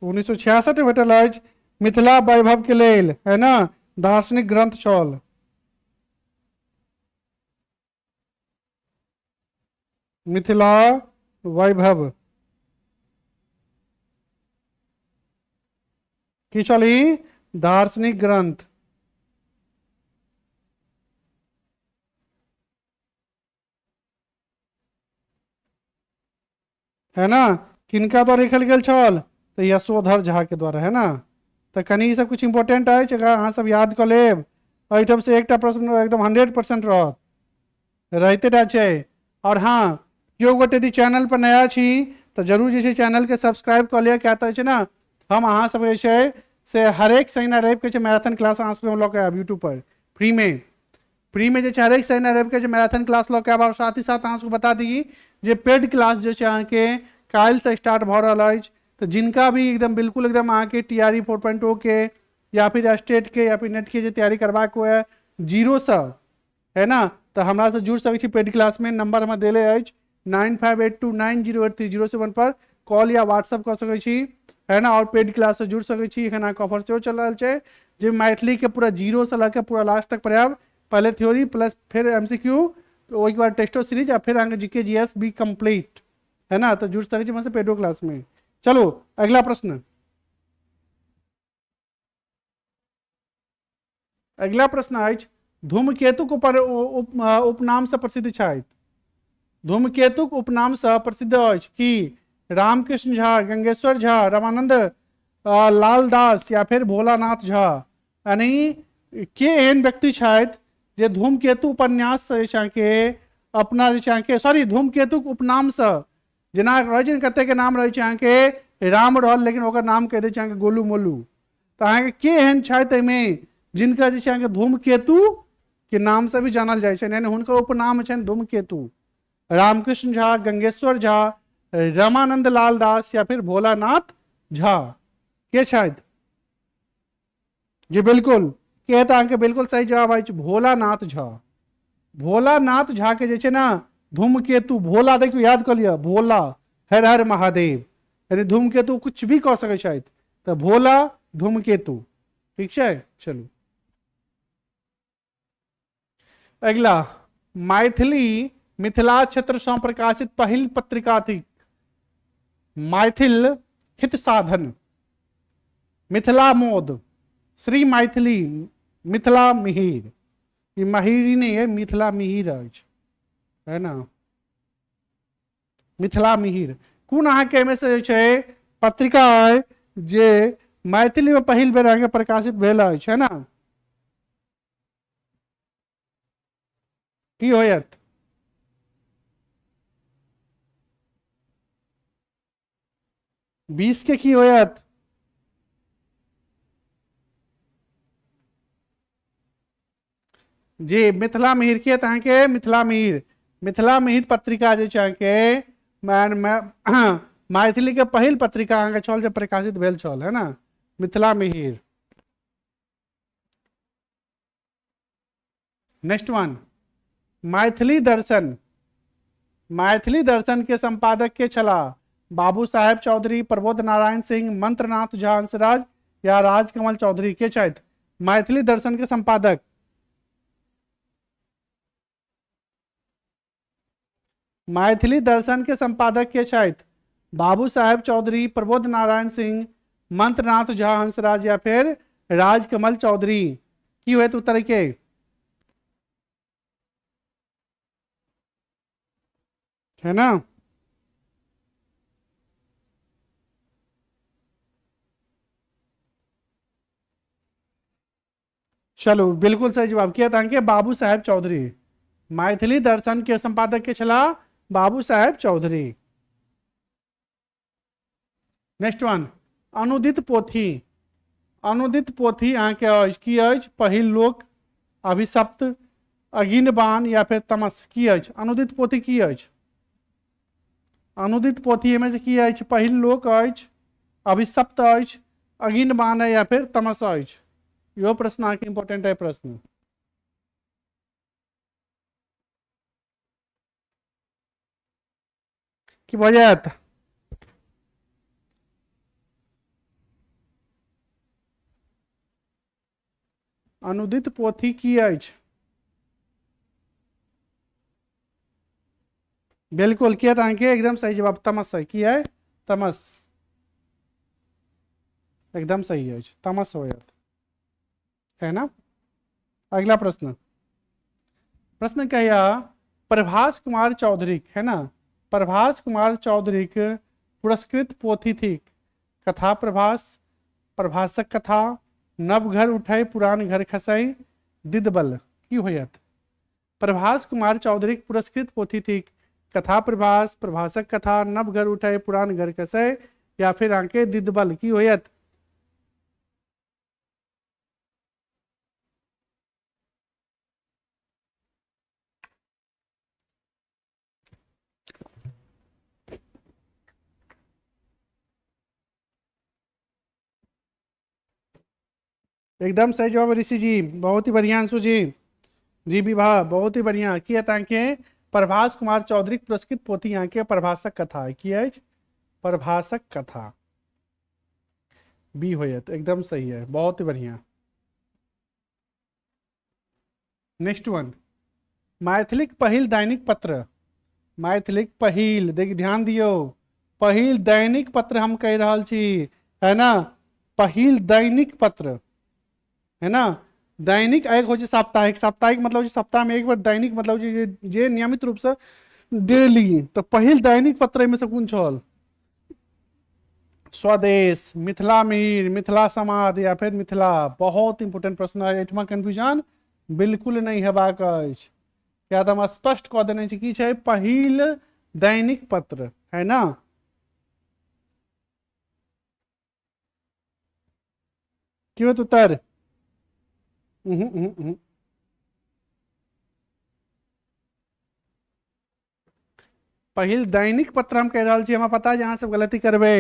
1966 में भेटल अछि मिथिला वैभव के लेल, है ना, दार्शनिक ग्रंथ छल। मिथिला वैभव की छल ई? दार्शनिक ग्रंथ। है ना, किनका द्वारा लिखल गेल छल? तऽ यशोधर झा के द्वारा, है ना। तऽ कनि ई सब किछु इम्पोर्टेंट अछि, अगर अहाँ सब याद कऽ लेब एहिठाम से एकटा प्रश्न एकदम 100% रहत, रहिते टा छै। और हाँ, केओ गोटे यदि चैनल पर नया छी तऽ जरूर जे छै चैनल के सब्सक्राइब कऽ लिअ, किया तऽ छै ना हम अहाँ सब जे छै से हरेक शनि आ रवि के छै मैराथन क्लास अहाँ सबके हम लऽ के आयब यूट्यूब पर फ्री में। फ्री में जे छै हरेक शनि आ रवि के जे मैराथन क्लास लऽ के आयब। और साथ ही साथ अहाँ सबके बता दी जे पेड क्लास जे छै अहाँके काल्हिसँ स्टार्ट भऽ रहल अछि। तऽ जिनका भी एकदम बिल्कुल एकदम अहाँके टी आर ई 4.0 के या फिर स्टेट के या फिर नेट के जे तैयारी करबाक हुए जीरोसँ, है ना, तऽ हमरासँ जुड़ि सकै छी पेड क्लासमे। नंबर हमर देले अछि 9582908307 पर कॉल या व्हाट्सअप कऽ सकै छी, है ना, और पेड क्लाससँ जुड़ि सकै छी। एखन अहाँके ऑफर सेहो चलि रहल छै जे मैथिलीके पूरा जीरोसँ लऽ कऽ पूरा लास्ट तक पढ़ायब, पहले थ्योरी प्लस फिर एम सी क्यू, ओहिके बाद टेस्टो सीरीज आ फिर अहाँके जी के जी एस भी कम्प्लीट, है ना। तऽ जुड़ि सकै छी हमरासँ पेडो क्लासमे। चलू अगिला प्रश्न। अगिला प्रश्न अछि धूमकेतुक उपर उपनामसँ प्रसिद्ध छथि। धूमकेतुक उपनामसँ प्रसिद्ध अछि कि रामकृष्ण झा, गंगेश्वर झा, रमानंद लाल दास या फिर भोलानाथ झा। यानी के एहन व्यक्ति छथि जे धूमकेतु उपन्याससँ जे छै अहाँके अपना जे छै अहाँके सॉरी धूमकेतुक उपनामसँ, जेना रहै छै ने कतेकके नाम रहै छै अहाँके राम रहल लेकिन ओकर नाम कहि दै छै अहाँके गोलू मोलू, तऽ अहाँके के एहन छथि एहिमे जिनका जे छै अहाँके धूमकेतु के नामसँ भी जानल जाइ छनि, यानी हुनकर उपनाम छनि धूमकेतु। रामकृष्ण झा, गंगेश्वर झा, रमानंद लाल दास या फिर भोलानाथ झा के छथि? जी बिल्कुल, के तऽ अहाँके बिल्कुल सही जवाब अछि भोलानाथ झा। भोलानाथ झा के जे छै ने धूमकेतु, भोला देखियौ याद कऽ लिअ, भोला हर हर महादेव, यानी धूमकेतु कुछ भी कऽ सकै छथि। तऽ भोला धूमकेतु, ठीक छै। चलू अगिला, मैथिली मिथिला क्षेत्र सँ प्रकाशित पहिल पत्रिका थिक मैथिल हित साधन, मिथिला मोद, श्री मैथिली, मिथिला मिहिर। ई महिरी नहीं है, मिथिला मिहिर अछि, है ना, मिथिला मिहिर। कोन अहाँके एहिमे से जे छै पत्रिका अइ जे मैथिली में पहिल बेर अहाँके प्रकाशित भेल अछि, है ना? की होयत? 20 के की होयत? जी मिथिला मिहिर के अहाँके मिथिला मिहिर, मिथिला मिहिर पत्रिका जे छै अहाँके मैथिली के पहिल पत्रिका अहाँके छल जे प्रकाशित भेल छल, है ना, मिथिला मिहिर। नेक्स्ट वन, मैथिली दर्शन। मैथिली दर्शन के संपादक के छला? बाबू साहेब चौधरी, प्रबोध नारायण सिंह, मंत्रनाथ झा हंसराज या राजकमल चौधरी के छथि मैथिली दर्शन के संपादक? मैथिली दर्शन के संपादक के छथि? बाबू साहेब चौधरी, प्रबोध नारायण सिंह, मंत्रनाथ झा हंसराज या फिर राजकमल चौधरी? की होयत उत्तर के? है ना? चलू बिल्कुल सही जवाब किया अहाँके बाबू साहेब चौधरी। मैथिली दर्शन के संपादक के छला बाबू साहेब चौधरी। नेक्स्ट वन, अनुदित पोथी। अनुदित पोथी अहाँके अछि की अछि? पहिल लोक, अभिशप्त, अगिनबान या फिर तमस? की अछि अनुदित पोथी? की अछि अनुदित पोथी? एहिमे से की अछि? पहिल लोक अछि, अभिशप्त अछि, अगिनबान है या फिर तमस अछि? इहो प्रश्न अहाँके इम्पोर्टेंट है प्रश्न। की भऽ जायत? अनुदित पोथी की अछि? बिल्कुल किया अहाँके एकदम सही जवाब तमस है। की है? तमस, एकदम सही अछि, तमस होयत, है ना। अगला प्रश्न, प्रश्न कहिया प्रभास कुमार चौधरी, है ना, प्रभास कुमार चौधरी के पुरस्कृत पोथी थी कथा प्रभास, प्रभासक कथा, नव घर उठै पुरान घर खसै, दिदबल? की होयत? प्रभास कुमार चौधरी के पुरस्कृत पोथी थी कथा प्रभास, प्रभासक कथा, नव घर उठै पुरान घर खसै या फिर अहाँके दिदबल? की होयत? एकदम सही जवाब ऋषि जी, बहुत ही बढ़िया अंशु जी, जी विभा बहुत ही बढ़िया। की अहाँके प्रभास कुमार चौधरी पुरस्कृत पोथी अहाँके प्रभासक कथा की अछि? प्रभासक कथा बी होयत, एकदम सही है, बहुत ही बढ़िया। नेक्स्ट वन, मैथिलीक पहिल दैनिक पत्र। मैथिलीक पहिल, देख ध्यान दियौ, पहिल दैनिक पत्र हम कहि रहल छी, है ना, पहिल दैनिक पत्र, है ना। दैनिक एक होइ छै साप्ताहिक, साप्ताहिक मतलब होइ छै सप्ताह में एक बार, दैनिक मतलब होइ छै जे नियमित रूप से डेली। तऽ पहिल दैनिक पत्र एहिमे से कोन छल? स्वदेश, मिथिला मिहिर, मिथिला समाद या फिर मिथिला। बहुत इंपोर्टेंट प्रश्न है, एहिठमा कंफ्यूजन बिल्कुल नहीं हेबाक अछि, किया तऽ हम स्पष्ट कऽ देने छी की छै पहिल दैनिक पत्र, है ना। की होत उत्तर? पहिल दैनिक पत्र हम कहि रहल छी, हमरा पता है जे अहाँ सब गलती करबै।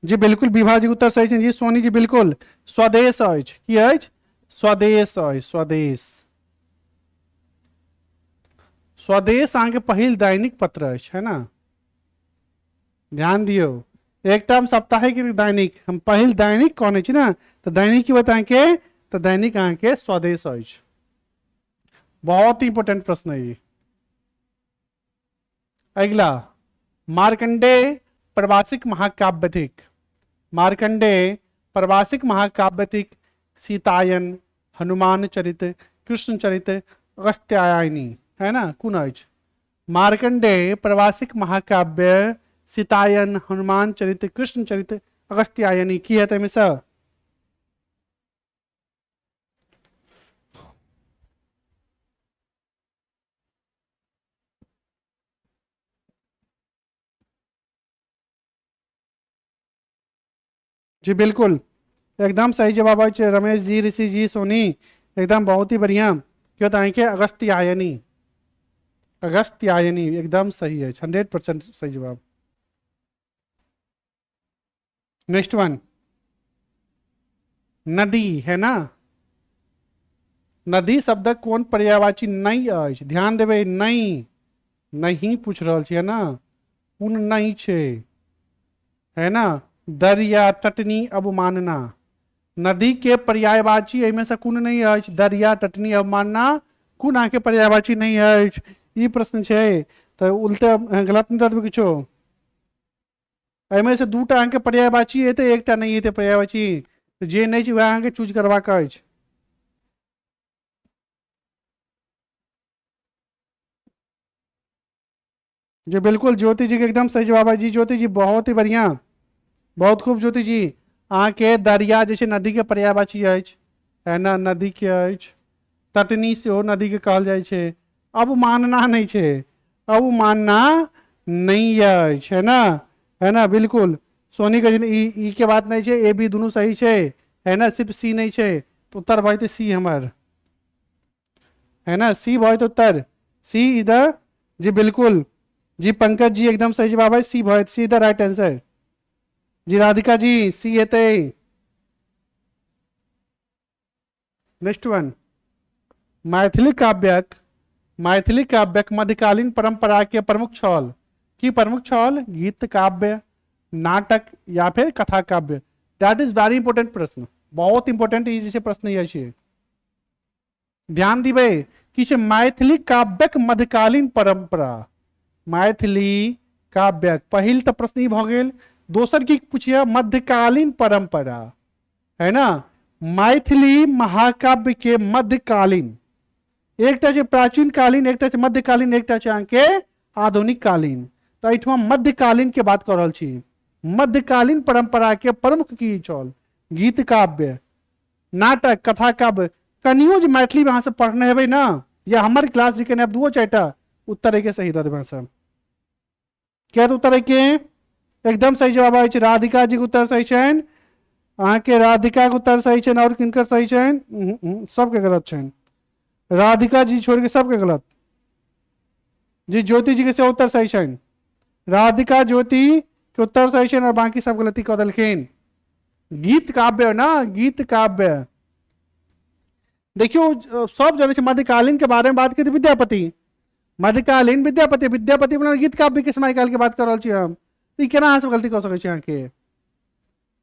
जी बिल्कुल विभा जी उत्तर सही छै जी, सोनी जी बिल्कुल। स्वदेश अछि, की अछि? स्वदेश अछि, स्वदेश। स्वदेश अहाँके पहिल दैनिक पत्र अछि, है ना। ध्यान दियौ, एकटा हम साप्ताहिक, एक दैनिक। हम पहिल दैनिक कहने छी ने, तऽ दैनिक की होयत अहाँके? तऽ दैनिक अहाँके स्वदेश अछि। बहुत इंपोर्टेंट प्रश्न है ई। अगिला, मार्कंडेय प्रवासिक महाकाव्य थिक। मार्कंडेय प्रवासिक महाकाव्य थिक सीतायन, हनुमान चरित, कृष्ण चरित, अगस्त्यायनी, है ना? कोन अछि? मार्कंडेय प्रवासिक महाकाव्य सीतायन, हनुमान चरित, कृष्ण चरित, अगस्त्यायनी, की हेतै एहिमे सँ? जी बिल्कुल, एकदम सही जवाब अछि रमेश जी, ऋषि जी, सोनी, एकदम बहुत ही बढ़िया। क्यों तऽ अहाँके अगस्त्यायनी, अगस्त्यायनी एकदम सही अछि, 100% सही जवाब। नेक्स्ट वन, नदी, है ना? नदी शब्द कोन पर्यायवाची नहीं अछि? ध्यान देबै, नहीं नहीं पूछ रहल छी, है ना? कोन नहीं छै, है ना? दरिया, तटनी, अवमानना। नदी के पर्यायवाची एहिमे से कोन नहीं अछि? दरिया, तटनी, अवमानना, कोन अहाँके पर्यायवाची नहीं अछि? ई प्रश्न छै, तऽ उल्टे गलत नहि दऽ देबै किछो। एहिमे से दूटा अहाँके पर्यायवाची एतै, एकटा नहि एतै पर्यायवाची, जे नहि छै वएह अहाँके चूज करबाक अछि। जी बिल्कुल, ज्योति जी के एकदम सही जवाब है। जी ज्योति जी, बहुत ही बढ़िया, बहुत खूब ज्योति जी। अहाँके दरिया जे छै नदी के पर्यायवाची अछि, है ना? नदी के अछि। तटनी सेहो नदी के कहल जाइ छै। अवमानना नहि छै, अवमानना नहि अछि, है ना? है ना? बिल्कुल सोनी के ई ई के बात नहि छै, ए बी दुनू सही छै, है ना? सिर्फ सी नहि छै, तऽ उत्तर भऽ जेतै सी हमर, है ना? सी भऽ जेतै उत्तर, सी is the. जी बिल्कुल जी, पंकज जी एकदम सही जवाब है, सी भऽ जेतै, C the right answer. Ji Radhika ji, C हेतै। नेक्स्ट वन, मैथिली काव्यक, मैथिली काव्यक मध्यकालीन परंपरा के प्रमुख छल। की प्रमुख छल? गीत काव्य, नाटक या फिर कथा काव्य। That is very important प्रश्न, बहुत इंपोर्टेंट ई जे प्रश्न अछि। ध्यान दिबै कि छै मैथिली काव्यक मध्यकालीन परंपरा, मैथिली काव्यक पहिल तऽ प्रश्न ई भऽ गेल। दोसर की पुछिए? मध्यकालीन परंपरा, है ना? मैथिली महाकाव्य के मध्यकालीन, एकटा छै प्राचीन कालीन, एकटा छै मध्यकालीन, एकटा छै अहाँके आधुनिक कालीन। तऽ एहिठमा मध्यकालीन के बात कऽ रहल छी। मध्यकालीन परंपरा के प्रमुख की छल? गीत काव्य, नाटक, कथा काव्य। कनियो जे मैथिली में अहाँ सब पढ़ने हेबै ना, या हमर क्लास जे केने दूओ चारिटा उत्तर एहिके सही दऽ देबै अहाँ सब। किया तऽ उत्तर एहिके एकदम सही जवाब अछि। राधिका जी के उत्तर सही छनि, अहाँके राधिका के उत्तर सही छनि, आओर किनकर सही छनि? सबके गलत छनि, राधिका जी छोड़ के सबके गलत। जी ज्योति जी के से उत्तर सही छनि, राधिका ज्योति के उत्तर सही छनि और बाकी सब गलती कऽ देलखिन। गीत काव्य ना, गीत काव्य देखियो सब जानै छै। मध्यकालीन के बारे में बात करी विद्यापति, मध्यकालीन विद्यापति, विद्यापति बना गीत काव्य के समय काल के बात कर रहल छी हम, ई केना अहाँ सब गलती कऽ सकै छी? अहाँके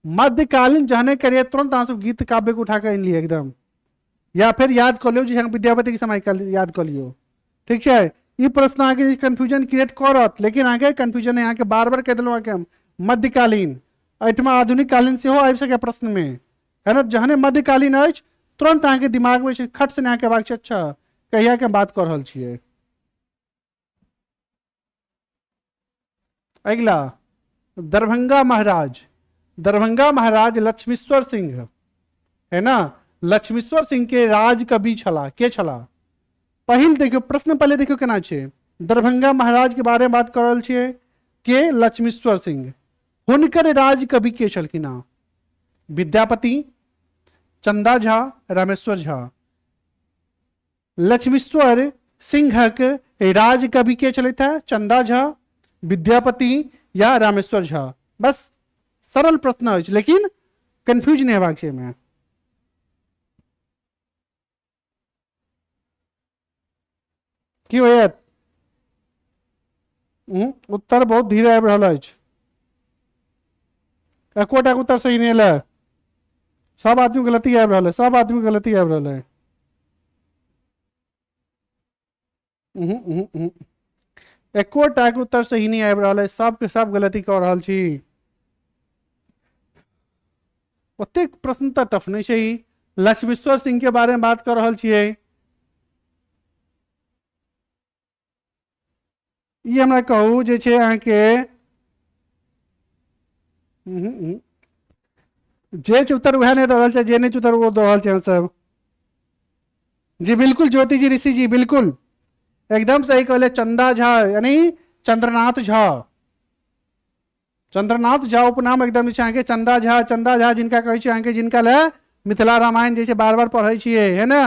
मध्यकालीन जहने करिए तुरंत अहाँ सब गीत काव्य के उठा के आनि लिअ एकदम, या फिर याद कऽ लियौ जे विद्यापति के समय काल याद कऽ लियौ। ठीक छै, ई प्रश्न अहाँके कन्फ्यूजन क्रिएट करत, लेकिन अहाँके कन्फ्यूजन अहाँके बार बार कहि देलहुँ अहाँके हम मध्यकालीन, एहिठमा आधुनिक कालीन सेहो आबि सकैए प्रश्नमे, है ना? जहने मध्यकालीन अछि तुरंत अहाँके दिमागमे छै खट से अहाँके अयबाक छै, अच्छा कहियाके बात कऽ रहल छियै। अगिला, दरभंगा महाराज, दरभंगा महाराज लक्ष्मीश्वर सिंह, है ना? लक्ष्मीश्वर सिंह के राजकवि छला, के छला? पहिल देखियौ प्रश्न, पहले देखियौ केना छै। दरभंगा महाराज के बारे में बात कर रहल छियै, के? लक्ष्मीश्वर सिंह। हुनकर राजकवि के छलखिन हँ? विद्यापति, चंदा झा, रामेश्वर झा। लक्ष्मीश्वर सिंहक राजकवि के छलथि हँ? चंदा झा, विद्यापति या रामेश्वर झा। बस सरल प्रश्न अछि, लेकिन कंफ्यूज नहि हेबाक छै एहिमे। की होयत? उत्तर बहुत धीरे आबि रहल अछि। एकोटा के उत्तर सही नहीं एलै। सब आदमी गलती आबि रहल है, सब आदमी गलती आबि रहल है। एकोटा के उत्तर सही नहीं आबि रहल है, सबके सब गलती कऽ रहल छी। ओतेक प्रश्न तऽ टफ नहीं छै। लक्ष्मीश्वर सिंह के बारे में बात कर रहल छियै। ई हमरा कहू जे छै अहाँके जे छै उत्तर वएह नहि दऽ रहल छै, जे नहि छै उत्तर ओ दऽ रहल छै अहाँ सब। जी बिल्कुल ज्योति जी, ऋषि जी बिल्कुल एकदम सही कहले। चंदा झा यानी चंद्रनाथ झा, चंद्रनाथ झा उपनाम एकदम जे छै अहाँके चंदा झा। चंदा झा जिनका कहै छै अहाँके, जिनका लए मिथिला रामायण जे छै बार बार पढ़ै छियै, है ने,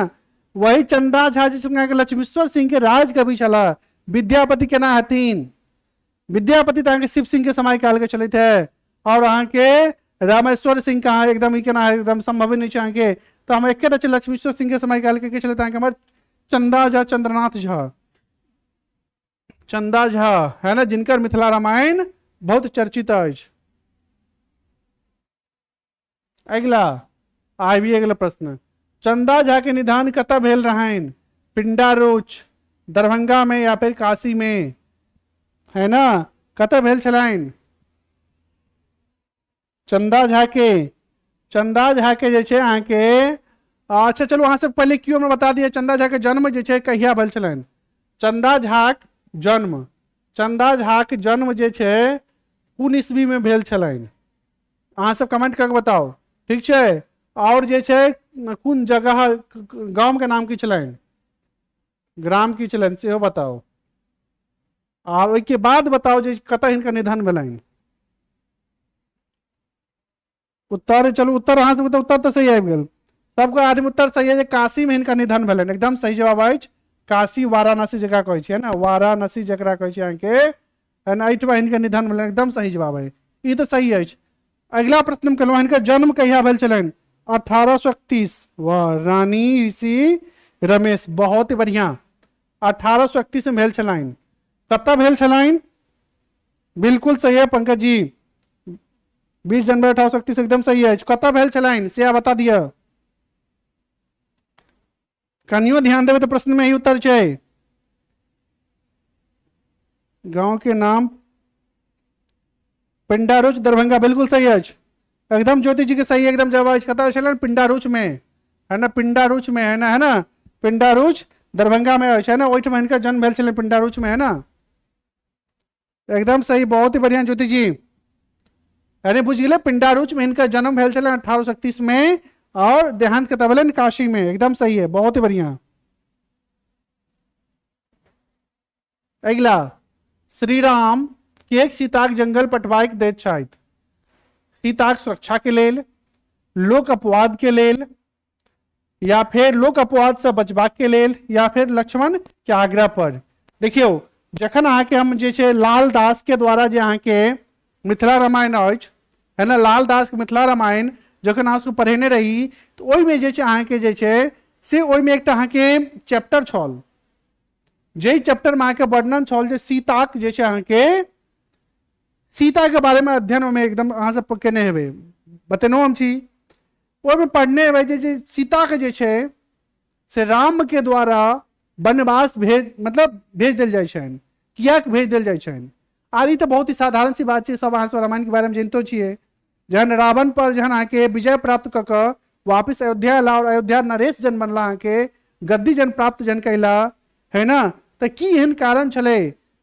वही चंदा झा जे छै अहाँके लक्ष्मीश्वर सिंह के राजकवि छलाह। विद्यापति केना हथिन? विद्यापति तऽ अहाँके शिव सिंह के समय काल के चलैत है, और अहाँके रामेश्वर सिंह कहाँ एकदम ई केना एकदम संभव नहि छै अहाँके। तऽ हम एकेटा छै लक्ष्मीश्वर सिंह के समय काल के छलथि अहाँके हमर चंदा झा, चंद्रनाथ झा, चंदा झा, है ना, जिनकर मिथिला रामायण बहुत चर्चित अछि। अगिला आबि गेल प्रश्न, चंदा झा के निधन कतऽ भेल रहनि? पिंडारूच, दरभंगा में या फिर काशी में, है ना, कतऽ भेल छलनि चंदा झा के? चंदा झा के जे छै अहाँके, अच्छा चलू अहाँ सब पहिले क्यों हमरा बता दिअ, चंदा झा के जन्म जे छै कहिया भेल छलनि? चंदा झाक जन्म, चंदा झाक जन्म जे छै कोन ईस्वी में भेल छलनि? अहाँ सब कमेंट करके बताउ, ठीक छै। और जे छै कोन जगह, गाम के नाम की छलनि, ग्राम की छलनि सेहो बताउ। और ओहिके बाद बताउ जे कतऽ हिनकर निधन भेलनि। उत्तर चलू, उत्तर अहाँ सबके तऽ उत्तर तऽ सही आबि गेल, सबके आदमी उत्तर सही है जे काशी में हिनकर निधन भेलनि, एकदम सही जवाब अछि। काशी वाराणसी जकरा कहै छियै ने, वाराणसी जकरा कहै छियै अहाँके, है ना, एहिठमा हिनकर निधन भेलनि, एकदम सही जवाब है, ई तऽ सही अछि। अगिला प्रश्न हम केलहुँ, हिनकर जन्म कहिया भेल छलनि? 1831। वाह रानी ऋषि रमेश, बहुत ही बढ़िया। 1831 में भेल छलनि, कतऽ भेल छलनि? बिल्कुल सही है पंकज जी, 20 जनवरी 1831 एकदम सही अछि। कतऽ भेल छलनि से बता दिअ, कनियो ध्यान देबै तऽ प्रश्न में ही उत्तर छै। गांव के नाम पिंडारूच दरभंगा, बिल्कुल सही अछि, एकदम ज्योति जी के सही एकदम जवाब अछि। कतऽ छलनि? पिंडारूच में, है ना, पिंडारूच में, है ना, है ना, पिंडारूच दरभंगा में अछि, है ना, ओहिठाम हिनकर जन्म भेल छलनि पिंडारूच में, है ना, एकदम सही, बहुत ही बढ़िया ज्योति जी। अरे बुझि गेलै, पिंडारूच में हिनकर जन्म भेल छलनि 1831 में और देहांत कतऽ भेलनि? काशी में, एकदम सही है, बहुत ही बढ़िया। अगिला, श्री राम के सीताक जंगल पठबाइक दैत छथि? सीताक सुरक्षा के लेल, लोक अपवाद के लेल, या फिर लोक अपवाद से बचबाक के लेल, या फिर लक्ष्मण के आग्रह पर। देखियौ, जखन अहाँके हम जे छै लाल दास के द्वारा जे अहाँके मिथिला रामायण अछि, है ना, लाल दास के मिथिला रामायण जखन अहाँ सबके पढ़ेने रही तऽ ओहिमे जे छै अहाँके जे छै से ओहिमे एकटा अहाँके चैप्टर छल, जाहि चैप्टर में अहाँके वर्णन छल जे सीताक जे छै अहाँके सीता के बारे में अध्ययन ओहिमे एकदम अहाँ सब केने हेबै, बतेनहुँ हम छी, ओहिमे पढ़ने हेबै जे सीताके जे छै से राम के द्वारा वनवास भेज मतलब भेज देल जाइ छनि, किएक भेज देल जाइ छनि। आर ई तऽ बहुत ही साधारण सी बात छै, सब अहाँ सब रामायण के बारे में जनितो छियै। जहन रावण पर जहन अहाँके विजय प्राप्त कऽ कऽ वापिस अयोध्या अयला और अयोध्या नरेश जन बनला, अहाँके गद्दी जन प्राप्त जन कैला, है ना, तऽ की एहन कारण छलै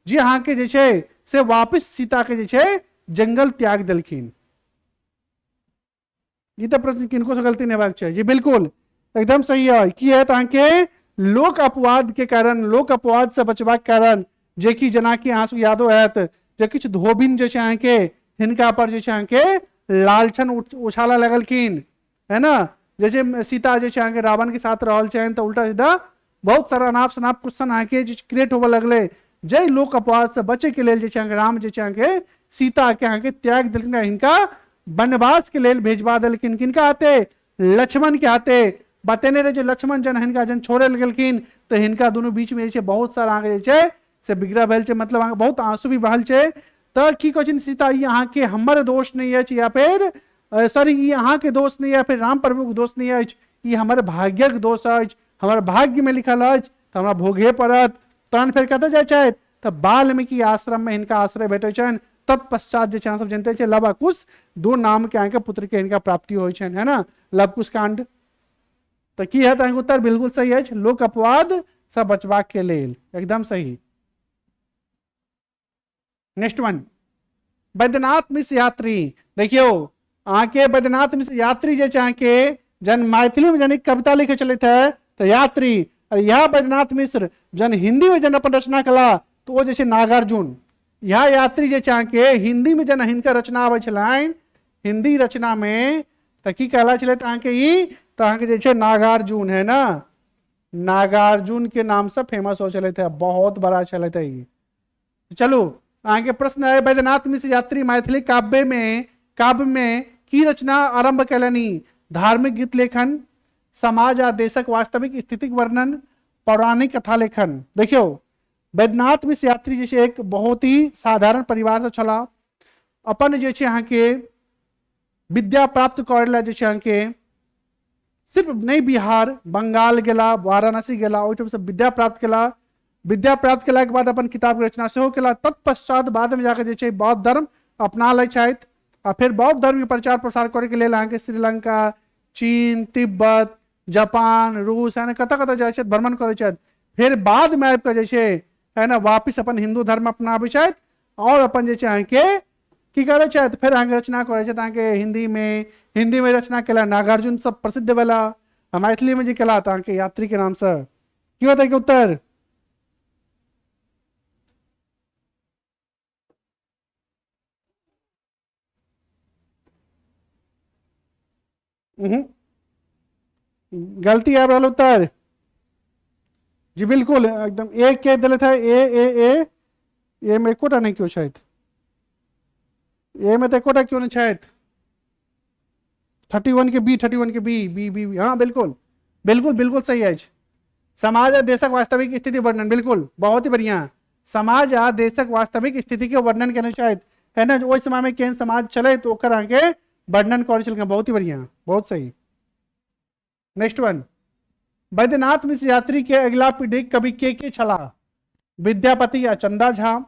जे अहाँके जे छै से वापिस सीता के जे छै जंगल त्याग देलखिन। ई तऽ प्रश्न किनको से गलती नहीं हेबाक चाही जी, बिल्कुल एकदम सही है। की है तऽ अहाँके लोक अपवाद के कारण, लोक अपवाद से बचबाक कारण, जे कि जेनाकि अहाँ सबके यादो हैत जे किछु धोबिन जे छै अहाँके हिनका पर जे छै अहाँके लालछन उछालऽ लगलखिन, है ना, जैसे सीता जे छै अहाँके रावण के साथ रहल छनि तऽ उल्टा सीधा बहुत सारा अनाप शनाप क्वेश्चन अहाँके जे क्रिएट होबऽ लगलै, जाहि लोक अपवाद से बचे के लेल जे छै अहाँके राम जे छै अहाँके सीता के अहाँके त्याग देलखिन, हिनका वनवास के लेल भेजवा देलखिन। किनका हाथे? लक्ष्मण के हाथे। बतेने रहे जे लक्ष्मण जन हिनका जन छोड़े गेलखिन तऽ हिनका दुनू बीच में जे छै बहुत सारा अहाँके जे छै से विग्रह भेल छै, मतलब अहाँके बहुत आंसू भी बहल छै। तऽ की कहै छथिन सीता, ई अहाँके हमर दोष नहि अछि, या फेर सॉरी, ई अहाँके दोष नहि या फेर राम प्रभुके दोष नहि अछि, ई हमर भाग्यक दोष अछि, हमर भाग्यमे लिखल अछि तऽ हमरा भोगहे पड़त। तहन फेर कतऽ जाइ छथि? तऽ वाल्मीकि आश्रममे हिनका आश्रय भेटै छनि। तत्पश्चात जे छै अहाँ सब जानते छियै, लव आ कुश दू नाम के अहाँके पुत्र के हिनका प्राप्ति होइ छनि, है ना, लव कुश कांड। तऽ की हैत अहाँके उत्तर? बिल्कुल सही अछि, लोक अपवाद से बचबाक के लेल, एकदम सही। नेक्स्ट वन, बैद्यनाथ मिश्र यात्री। देखियौ अहाँके बैद्यनाथ मिश्र यात्री जे छै अहाँके जन मैथिली में जन कविता लिखे चलैत है तऽ यात्री, और यह बैद्यनाथ मिश्र जन हिंदी में जन अपन रचना कला तो ओ जे छै नागार्जुन। यह यात्री जे छै अहाँके हिंदी में जन हिनकर रचना आबै छलनि हिंदी रचना में तऽ की कहला छलै तऽ अहाँके ई तऽ अहाँके जे छै नागार्जुन, है ना, नागार्जुन के नाम से फेमस हो चले थे, बहुत बड़ा चले थे ई। चलू अहाँके प्रश्न है, बैद्यनाथ मिश्र यात्री मैथिली काव्य में की रचना आरंभ कयलनि? धार्मिक गीत लेखन, समाज आ देशक वास्तविक स्थितिक वर्णन, पौराणिक कथा लेखन। देखियौ बैद्यनाथ मिश्र यात्री जे छै एक बहुत ही साधारण परिवार से छलाह, अपन जे छै अहाँके विद्या प्राप्त करै लए जे छै अहाँके सिर्फ नहि बिहार, बंगाल गेला, वाराणसी गेला, ओहिठामसँ विद्या प्राप्त केला। विद्या प्राप्त केलाके बाद अपन किताबके रचना सेहो केला। तत्पश्चात बादमे जाकऽ जे छै बौद्ध धर्म अपना लै छथि आ फेर बौद्ध धर्मके प्रचार प्रसार करैके लेल अहाँके श्रीलंका, चीन, तिब्बत, जापान, रूस, है ने, कतऽ कतऽ जाइ छथि, भ्रमण करै छथि। फेर बादमे आबि कऽ जे छै, है ने, वापिस अपन हिन्दू धर्म अपनाबै छथि आओर अपन जे छै अहाँके की करै छथि, फेर अहाँके रचना करै छथि अहाँके हिन्दीमे, हिन्दीमे रचना केला नागार्जुन सब प्रसिद्ध भेला, आ मैथिलीमे जे केला तऽ अहाँके यात्रीके नामसँ। की होतै के उत्तर? गलती आबि रहल उत्तर जी, बिल्कुल एकदम ए के दिले थे, ए ए ए ए में एकोटा नहीं क्यों छथि, ए में तो एकोटा क्यों नहीं छथि। 31 के बी, 31 के बी, बी बी बी, हाँ बिल्कुल बिल्कुल बिल्कुल सही अछि। समाज आ देशक वास्तविक स्थिति वर्णन, बिल्कुल बहुत ही बढ़िया। समाज आ देशक वास्तविक स्थिति के वर्णन केने छथि, है ना, ओहि समय में केहन समाज छलै तऽ ओकर अहाँके वर्णन करै छलखिन, बहुत ही बढ़िया, बहुत सही। नेक्स्ट वन, बैद्यनाथ मिश्र यात्री के अगिला पीढ़ी कवि के के छलाह? विद्यापति या चंदा झा,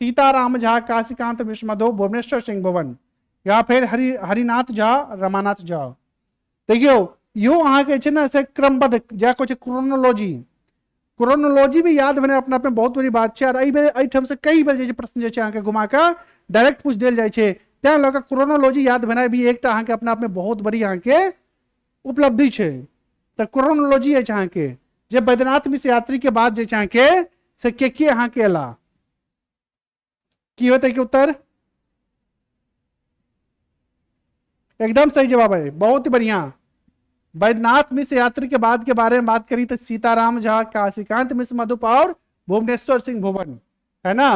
सीताराम झा, काशीकांत मिश्र मधु, भुवनेश्वर सिंह भुवन, या फिर हरिनाथ झा, रमानाथ झा। देखियौ इहो अहाँके छै ने से क्रमबद्ध, जा कहै छै क्रोनोलॉजी, क्रोनोलॉजी भी याद भेनाइ अपना आपमे बहुत बड़ी बात छै। और एहि बेर एहिठाम से कई बेर जे छै प्रश्न जे छै अहाँके घुमा कऽ डायरेक्ट पूछि देल जाइ छै, तैं लऽ कऽ क्रोनोलॉजी याद भेनाइ भी एकटा अहाँके अपना आपमे बहुत बड़ी अहाँके उपलब्धि छै। तऽ क्रोनोलॉजी अछि अहाँके जे बैद्यनाथ मिश्र यात्री के बाद जे छै अहाँके से के के अहाँके एला, की होतै के उत्तर? एकदम सही जवाब है, बहुत ही बढ़िया। बैद्यनाथ मिश्र यात्री के बाद के बारे में बात करी तो सीताराम झा, काशीकांत मिश्र मधुप और भुवनेश्वर सिंह भुवन, है ना,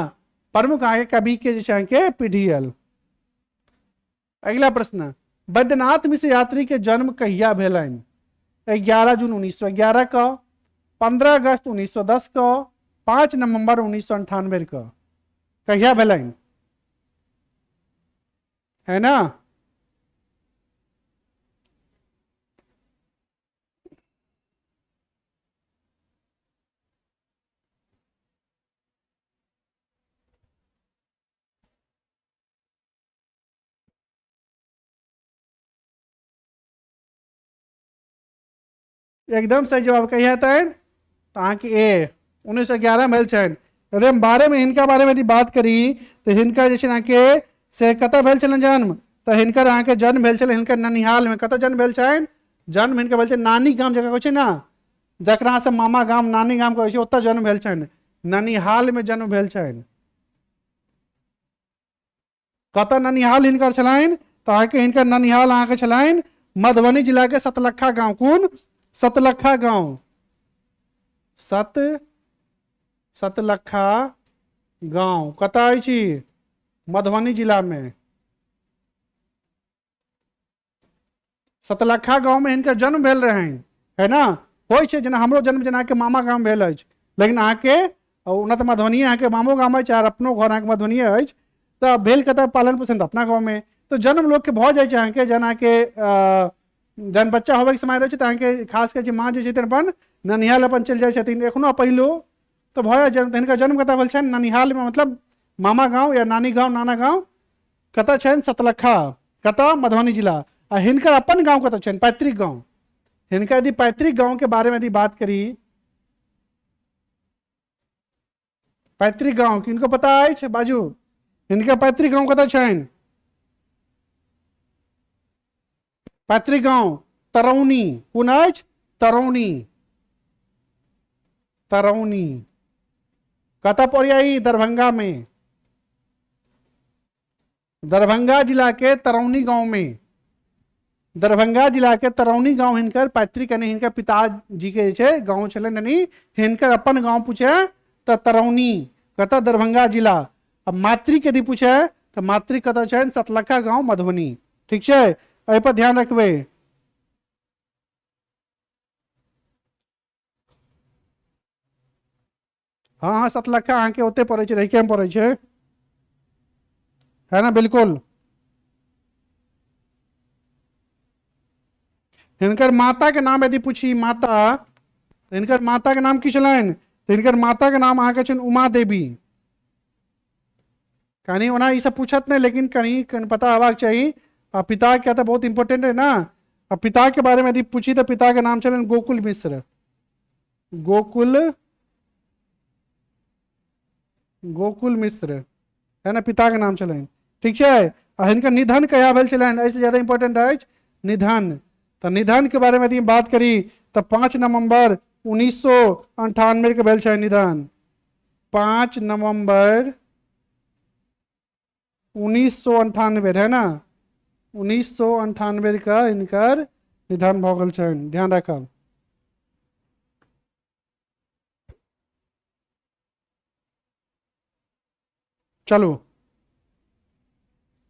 प्रमुख आगे कवि के जैसे के पीढ़ी आयल। अगला प्रश्न, बैद्यनाथ मिश्र यात्री के जन्म कहिया भेलनि? 11 जून 1911 का, 15 अगस्त 1910 का, 5 नवंबर 1998 का, कहिया भेलनि, है ना? एकदम सही जवाब कहिया हेतनि तऽ अहाँके ए 1911 भेल छनि। यदि हम बारे में हिनका बारे में यदि बात करी तऽ हिनका जे छै अहाँके से कतऽ भेल छलनि जन्म, तऽ हिनकर अहाँके जन्म भेल छलनि हिनकर ननिहाल में। कतऽ जन्म भेल छनि? जन्म हिनकर भेल छै नानी गाम जकरा कहै छै ने, जकरा अहाँ सब मामा गाम नानी गाम कहै छै, ओतऽ जन्म भेल छनि, ननिहाल में जन्म भेल छनि। कतऽ ननिहाल हिनकर छलनि? तऽ अहाँके हिनकर ननिहाल अहाँके छलनि मधुबनी जिला के सतलखा गांव। कोन? सतलखा गांव, सतलखा गांव कतऽ अछि? मधुबनी जिला में सतलखा गाँव में हिनकर जन्म भेल रहनि, है ना। होइ छै जेना हमरो जन्म जेना अहाँके मामा गाम भेल अछि, लेकिन अहाँके ओना तऽ मधुबनिए अहाँके मामो गाम अछि आर अपनो घर अहाँके मधुबनिए अछि, तऽ भेल कतऽ पालन पोषण तऽ अपना गाँवमे। तऽ जन्म लोकके भऽ जाइ छै अहाँके, जहन अहाँके जहन बच्चा होबैके समय रहै छै तऽ अहाँके खास कऽ जे माँ जे छथिन अपन ननिहाल अपन चलि जाइ छथिन, एखनो पहिलो तऽ भऽ जाइ जन्म। तऽ हिनकर जन्म कतऽ भेल छनि? ननिहालमे, मतलब मामा गाँव या नानी गाँव, नाना गाँव कतऽ छनि? सतलखा, कतऽ? मधुबनी जिला। आ हिनकर अपन गाँव कतऽ छनि? पैतृक गाँव। हिनकर यदि पैतृक गाँव के बारे में यदि बात करी, पैतृक गाँव किनको पता अछि? बाजू, हिनकर पैतृक गाँव कतऽ छनि? पैतृक गाँव तरौनी। कोन अछि? तरौनी। तरौनी कतऽ पड़ैया ई? दरभंगा में, दरभंगा जिला के तरौनी गांव में, दरभंगा जिला के तरौनी गांव हिनकर पैतृक यानी हिनकर पिताजी के जे छै गांव छलनि, यानी हिनकर अपन गांव पूछे तऽ तरौनी कतऽ? दरभंगा जिला। आ मातृक यदि पूछे तऽ मातृक कतऽ छनि? सतलखा गांव, मधुबनी। ठीक छै, एहि पर ध्यान रखबै। हँ हँ, सतलखा अहाँके ओते पड़ै छै, रहिके में पड़ै छै, है ना? बिल्कुल। हिनकर माता के नाम यदि पूछी, माता, हिनकर माता के नाम की छलनि? तऽ हिनकर माता के नाम अहाँके छनि उमा देवी। कनि ओना ई सब पूछत नहि, लेकिन कनि कनि पता हेबाक चाही। आ पिता के तऽ बहुत इम्पोर्टेंट है ना। आ पिता के बारे में यदि पूछी तऽ पिता के नाम छलनि गोकुल मिश्र। गोकुल, गोकुल मिश्र है ना, पिता के नाम छलनि। ठीक छै। आ हिनकर निधन कहिया भेल छलनि? एहिसँ ज्यादा इम्पोर्टेंट अछि निधन। तऽ निधन के बारे में यदि बात करी तऽ 5 नवंबर 1998 के भेल छै निधन। 5 नवंबर 1998 है ना, 1998 के हिनकर निधन भऽ गेल छनि, ध्यान राखब। चलू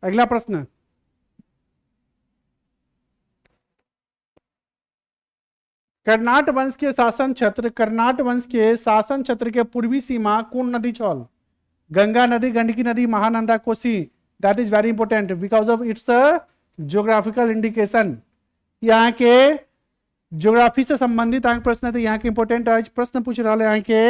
अगला प्रश्न। कर्नाट वंश के शासन क्षेत्र, कर्नाट वंश के शासन क्षेत्र के पूर्वी सीमा कोन नदी छल? गंगा नदी, गंडकी नदी, Mahananda, Kosi. That is very important because of its geographical indication. यहाँ के ज्योग्राफी से संबंधित अहाँके प्रश्न है, यहाँ के इम्पोर्टेंट अछि। प्रश्न पूछ रहल है अहाँके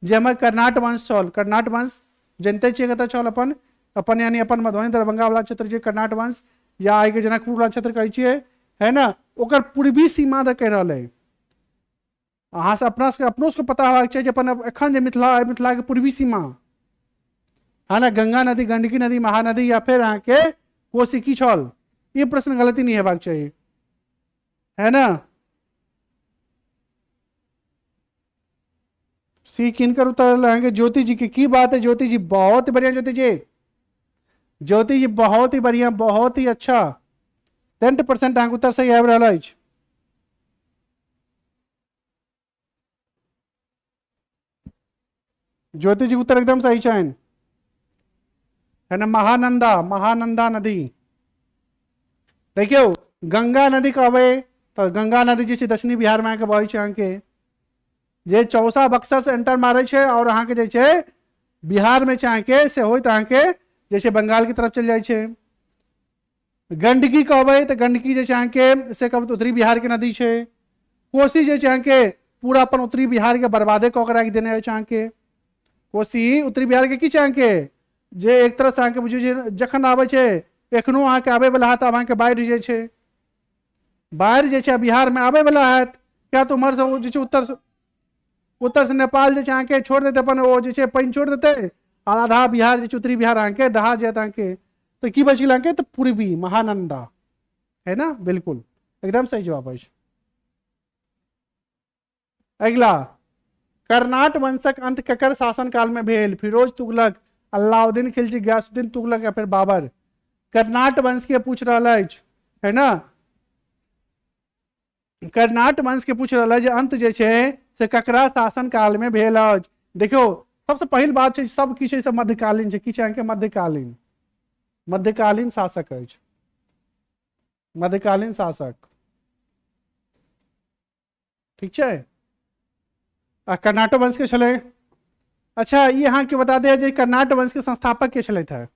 जे हमर कर्नाट वंश छल, कर्नाट वंश जनते छियै कतऽ छल? अपन अपन यानी अपन मधुबनी दरभंगा वाला क्षेत्र जे कर्नाट वंश या आइ के जनकपुर वाला क्षेत्र कहै छियै, है ना, ओकर पूर्वी सीमा दऽ कहि रहल है। अहाँ सब अपना सबके अपनो सबके पता होबाक चाही जे अपन एखन जे मिथिला है, मिथिला के पूर्वी सीमा है ना गंगा नदी, गंडकी नदी, महानदी या फिर अहाँके कोसी की छल? ई प्रश्न गलती नहीं हेबाक चाही, है ना। सी किनकर उत्तर अहाँके? ज्योति जी के। की बात है ज्योति जी, बहुत बढ़िया ज्योति जी, ज्योति जी बहुत ही बढ़िया, बहुत ही अच्छा। 100% अहाँके उत्तर सही आबि रहल अछि। ज्योति जी उत्तर एकदम सही छनि, है ना। महानंदा, महानंदा नदी। देखियौ गंगा नदी कहबै तऽ गंगा नदी जे छै दक्षिणी बिहार में अहाँके बहै छै, अहाँके जे चौसा बक्सर से एंटर मारै छै और अहाँके जे छै बिहार में छै अहाँके से होइत अहाँके जे छै बंगाल के तरफ चलि जाइ छै। गंडकी कहबै तऽ गंडकी जे छै अहाँके से कहबै तऽ उत्तरी बिहार के नदी छै। कोसी जे छै अहाँके पूरा अपन उत्तरी बिहार के बर्बादे कऽ के राखि देने अछि अहाँके। कोसी उत्तरी बिहार के की छै अहाँके जे एक तरह से अहाँके बुझियौ जे जखन आबै छै, एखनो अहाँके आबै वला हैत, आब अहाँके बाढ़ि जे छै, बाढ़ि जे छै बिहार में आबै वला हैत, किया तऽ उम्हर से ओ जे छै उत्तर से, उत्तर से नेपाल जे छै अहाँके छोड़ि देतै अपन ओ जे छै पानि छोड़ि देतै और आधा बिहार जे छै उत्तरी बिहार अहाँके दहा जायत अहाँके। तऽ की बचि गेल अहाँके? तऽ पूर्वी महानंदा, है ना। बिल्कुल एकदम सही जवाब अछि। अगिला, कर्नाट वंशक अंत ककर शासन काल में भेल? फिरोज तुगलक, अलाउद्दीन खिलजी, गयासुद्दीन तुगलक या फिर बाबर? कर्नाट वंश के पूछ रहल अछि, है ना। कर्नाट वंश के पूछ रहल अछि जे अंत जे छै से ककरा शासन काल में भेल अछि। देखियौ सबसे पहिल बात छै सब किछु सब मध्यकालीन छै, किछु अहाँके मध्यकालीन, मध्यकालीन शासक अछि, मध्यकालीन शासक, ठीक छै। आ कर्नाटक वंश के छलै। अच्छा ई अहाँके बता दे जे कर्नाटक वंश के संस्थापक के छलथि है?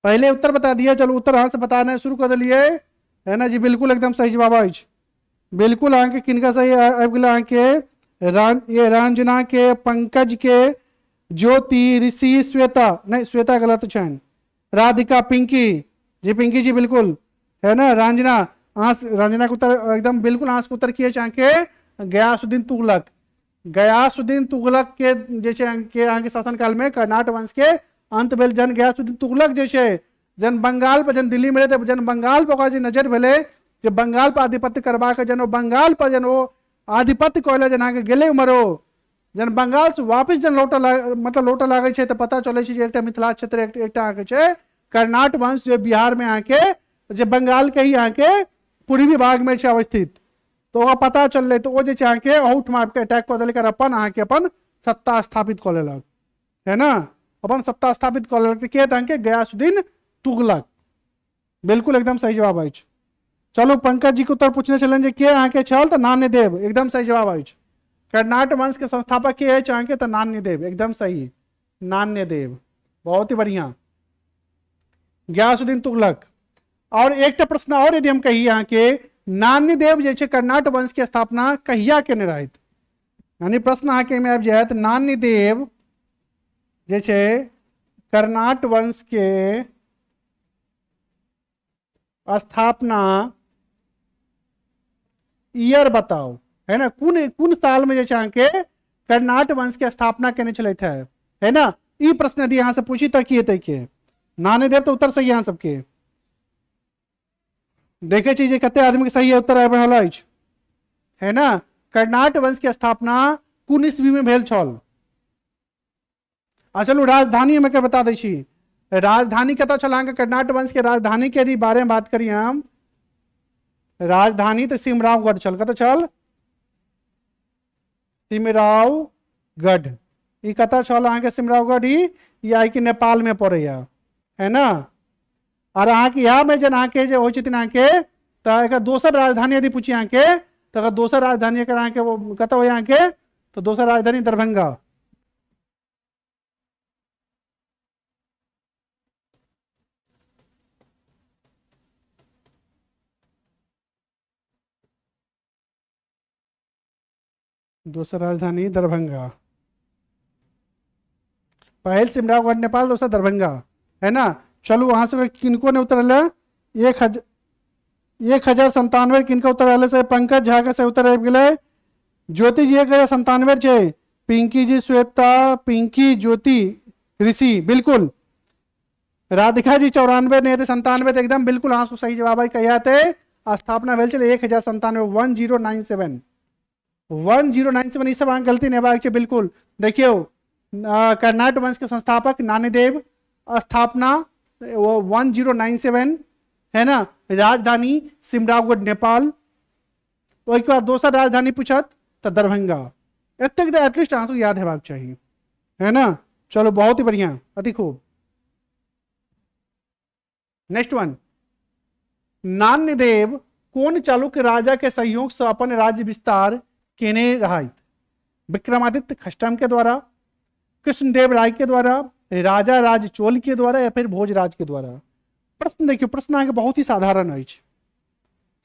पहिले उत्तर बता दिअ। चलू उत्तर अहाँ से बताना शुरू कऽ देलियै, है ना जी? बिल्कुल एकदम सही जवाब अछि। बिल्कुल अहाँके किनका सही आबि गेल अहाँके? ये रंजना के, पंकज के, ज्योति, ऋषि, श्वेता, नहीं श्वेता गलत छनि, राधिका, पिंकी जी, पिंकी जी बिल्कुल, है ना? रंजना, अहाँ रंजना के उत्तर एकदम बिल्कुल अहाँ के उत्तर की अछि अहाँके गयासुद्दीन तुगलक। गयासुद्दीन तुगलक के जे छै के अहाँके शासनकाल में कर्नाट वंश के अंत भेल। जहन गयासुद्दीन तुगलक जे छै जहन बंगाल पर जहन दिल्ली में रहै, जहन बंगाल पर ओकरा जे नजर भेलै जे बंगाल पर आधिपत्य करबाक, जहन ओ बंगाल पर जहन ओ आधिपत्य करै लए जहन अहाँके गेलै उम्हर, ओ जहन बंगाल से वापिस जहन लौटऽ मतलब लौटऽ लागै छै तऽ पता चलै छै जे एकटा मिथिला क्षेत्र एकटा अहाँके छै कर्नाट वंश जे बिहार में अहाँके जे बंगाल के ही अहाँके पूर्वी भाग में छै अवस्थित। तऽ ओकरा पता चललै तऽ ओ जे छै अहाँके अहूठमा आबिके अटैक कऽ देलकै आओर अपन अहाँके अपन सत्ता स्थापित कऽ लेलक, है ना? अपन सत्ता स्थापित कऽ लेलक। तऽ के तऽ अहाँके गयासुद्दीन तुगलक। बिल्कुल एकदम सही जवाब अछि। चलू पंकज जी के उत्तर पूछने छलनि जे के अहाँके छल, तऽ नान्यदेव एकदम सही जवाब अछि। कर्नाट वंश के संस्थापक के अछि अहाँके? तऽ नान्यदेव एकदम सही, नान्यदेव, बहुत ही बढ़िया, गयासुद्दीन तुगलक। और एकटा प्रश्न और यदि हम कही अहाँके, नान्यदेव जे छै कर्नाट वंश के स्थापना कहिया केने रहथि? यानी प्रश्न अहाँके एहिमे आबि जायत, नान्यदेव जे छै कर्नाट वंश के स्थापना ईयर बताउ, है ना? कोन कोन साल में जे छै अहाँके कर्नाट वंश के स्थापना केने छलथि है, है ना? ई प्रश्न यदि अहाँ से पूछी तऽ की हेतै? के नान्यदेव तऽ उत्तर सही अहाँ सबके। देखे छी जे कते आदमी के सही उत्तर आबि रहल अछि, है ना? कर्नाट वंश के स्थापना कोन ईस्वी में भेल छल? आ चलू राजधानी हम एकर बता दै छी। राजधानी कतऽ छल अहाँके कर्नाट वंश के राजधानी के यदि बारे में बात करी हम, राजधानी तऽ सिमरावगढ़ छल। कतऽ छल? सिमरावगढ़। ई कतऽ छल अहाँके सिमरावगढ़? ई आइ के नेपाल में पड़ैया, है ना? और अहाँके इएह में जेना अहाँके जे होइ छथिन अहाँके, तऽ एकर दोसर राजधानी यदि पूछी अहाँके, तऽ एकर दोसर राजधानी एकर अहाँके कतऽ होइया अहाँके? तऽ दोसर राजधानी दरभंगा। दोसर राजधानी दरभंगा, पहिल सिमरावगढ़ नेपाल, दोसर दरभंगा, है ना? चलू अहाँ सबके किनको नहि उतरल है। 1097 किनको उत्तर आयल से? पंकज झा के से उत्तर आबि गेलै। ज्योति जी 1097 छै। पिंकी जी, श्वेता, पिंकी, ज्योति, ऋषि, बिल्कुल। राधिका जी 94 नहीं हेतै, 97 तऽ एकदम बिल्कुल अहाँ सबके सही जवाब है। कहिया हेतै स्थापना भेल छलै? 1097, 1097, 1097। ई सब अहाँके गलती नहि हेबाक छै बिल्कुल। देखियौ, कर्नाट वंश के संस्थापक नान्यदेव, स्थापना वो 1097, है ना? राजधानी सिमरावगढ़ नेपाल। ओहिके बाद दोसर राजधानी पूछत तऽ दरभंगा। एतेक तऽ एटलीस्ट अहाँ सबके याद हेबाक चाही, है ना? चलो बहुत ही बढ़िया, अति खूब। नेक्स्ट वन, नान्यदेव कोन चालुक्य राजा के सहयोग से अपन राज्य विस्तार केने रहथि? विक्रमादित्य खष्टम के द्वारा, कृष्णदेव राय के द्वारा, राजा राज चोल के द्वारा या फिर भोजराज के द्वारा? प्रश्न देखियौ, प्रश्न अहाँके बहुत ही साधारण अछि।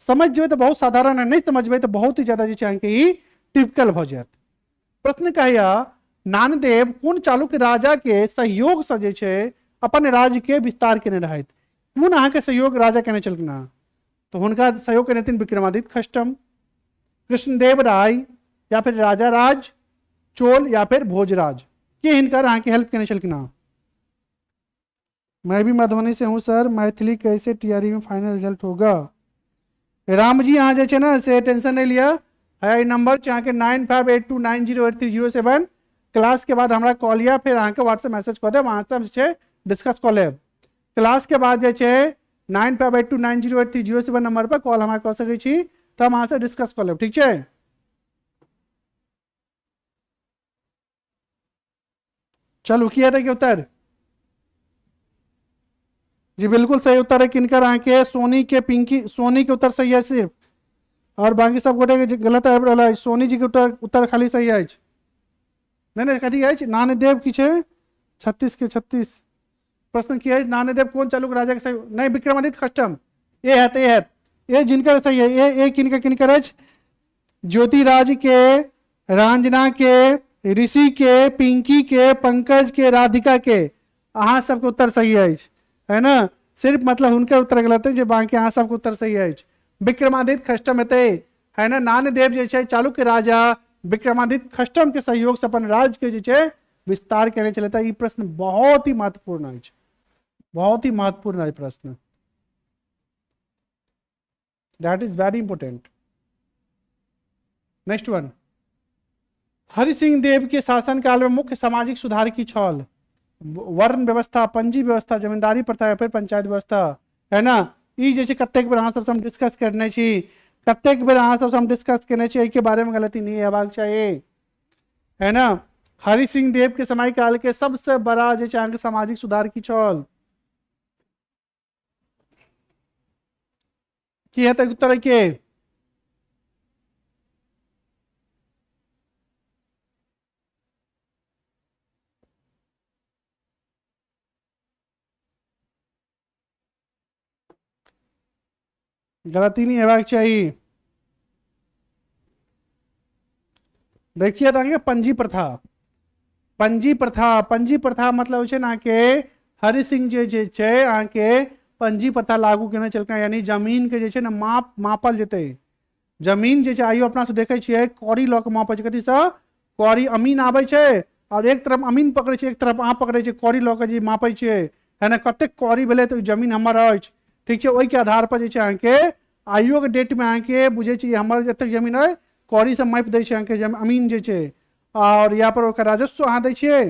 समझ जेबै तऽ बहुत साधारण है, नहीं समझबै तऽ बहुत ही ज्यादा जे छै अहाँके ई टिपिकल भऽ जायत। प्रश्न कहैया नानदेव कोन चालुक्य राजा के सहयोग से जे छै अपन राज्य के विस्तार केने रहथि? कोन अहाँके सहयोग राजा केने छलखिन हँ? तऽ हुनका सहयोग केने रहथिन विक्रमादित्य खष्टम, कृष्णदेव राय या फिर राजा राज चोल या फिर भोजराज। के हिनकर अहाँके हेल्प केने छलखिन हँ? मैं भी मधुबनी से हूँ सर, मैथिली कैसे टीआरई में फाइनल रिजल्ट होगा? राम जी अहाँ जे छै ने से टेंशन नहीं लिअ, है नंबर छै अहाँके 9582908307। क्लास के बाद हमरा कॉल या फिर अहाँके व्हाट्सएप मैसेज कऽ देब, अहाँ से हम जे छै डिस्कस कऽ लेब। क्लास के बाद जे छै 9582908307 नंबर पर कॉल हमरा कऽ सकै छी, तऽ हम अहाँ से डिस्कस कऽ लेब, ठीक छै? चलू की हेतै के उत्तर? जी बिल्कुल सही उत्तर है किनकर अहाँके? सोनी के, पिंकी, सोनी के उत्तर सही है सिर्फ, और बाकी सब गोटे के गलत आबि रहल अछि। सोनी जी के उत्तर, उत्तर खाली सही अछि। नहीं नहीं, कथी अछि? नानदेव की छै? 36 के 36। प्रश्न की है, नान्यदेव कोन चालुक्य राजा के सही? नहीं, विक्रमादित्य खष्टम। ए है, ए है, ए जिनकर सही है। ए ए किनकर किनकर अछि? ज्योतिराज के, रंजना के, ऋषि के, पिंकी के, पंकज के, राधिका के। अहाँ सबके उत्तर सही अछि, है ना? सिर्फ मतलब हुनकर उत्तर गलत है, जे बाकी अहाँ सबके उत्तर सही अछि। विक्रमादित्य खष्टम हेतै, है ना? नान्यदेव जे छै चालुक्य राजा विक्रमादित्य खष्टम के सहयोग से अपन राज्य के जे छै विस्तार केने छलै। तऽ ई प्रश्न बहुत ही महत्वपूर्ण अछि, बहुत ही महत्वपूर्ण अछि प्रश्न। That is very important. Next one, Hari Singh Dev के शासन काल में मुख्य सामाजिक सुधार की छल? वर्ण व्यवस्था, पंजी व्यवस्था, जमींदारी प्रथा या फिर पंचायत व्यवस्था, है ना? ई जे छै कतेक बेर अहाँ सबसँ हम डिस्कस करने छी, कतेक बेर अहाँ सबसँ हम डिस्कस केने छी, एहिके बारे में गलती नहीं हेबाक चाही, है ना? हरि सिंह देव के समय काल के सबसे बड़ा जे छै अहाँके सामाजिक सुधार की छल? की हेतै उत्तर के? गलती नहीं हेबाक चाही। देखिए तऽ पंजी प्रथा, पंजी प्रथा, पंजी प्रथा मतलब होइ छै ने अहाँके हरि सिंह जे जे छै अहाँके पंजी प्रथा लागू केने छलखिन, यानी जमीन के जे छै ने माप मापल जेतै। जमीन जे छै आइयो अपना सब देखै छियै कौड़ी लऽ कऽ मापै छै, कथीसँ? कौड़ी। अमीन आबै छै आओर एक तरफ अमीन पकड़ै छै, एक तरफ अहाँ पकड़ै छै, कौड़ी लऽ कऽ जे मापै छियै, है ना? कतेक कौड़ी भेलै तऽ जमीन हमर अछि, ठीक छै? ओहिके आधार पर जे छै अहाँके आइयोके डेटमे अहाँके बुझै छी हमर जतेक जमीन अइ कौड़ीसँ मापि दै छै अहाँके अमीन जे छै, आओर या पर ओकर राजस्व अहाँ दै छियै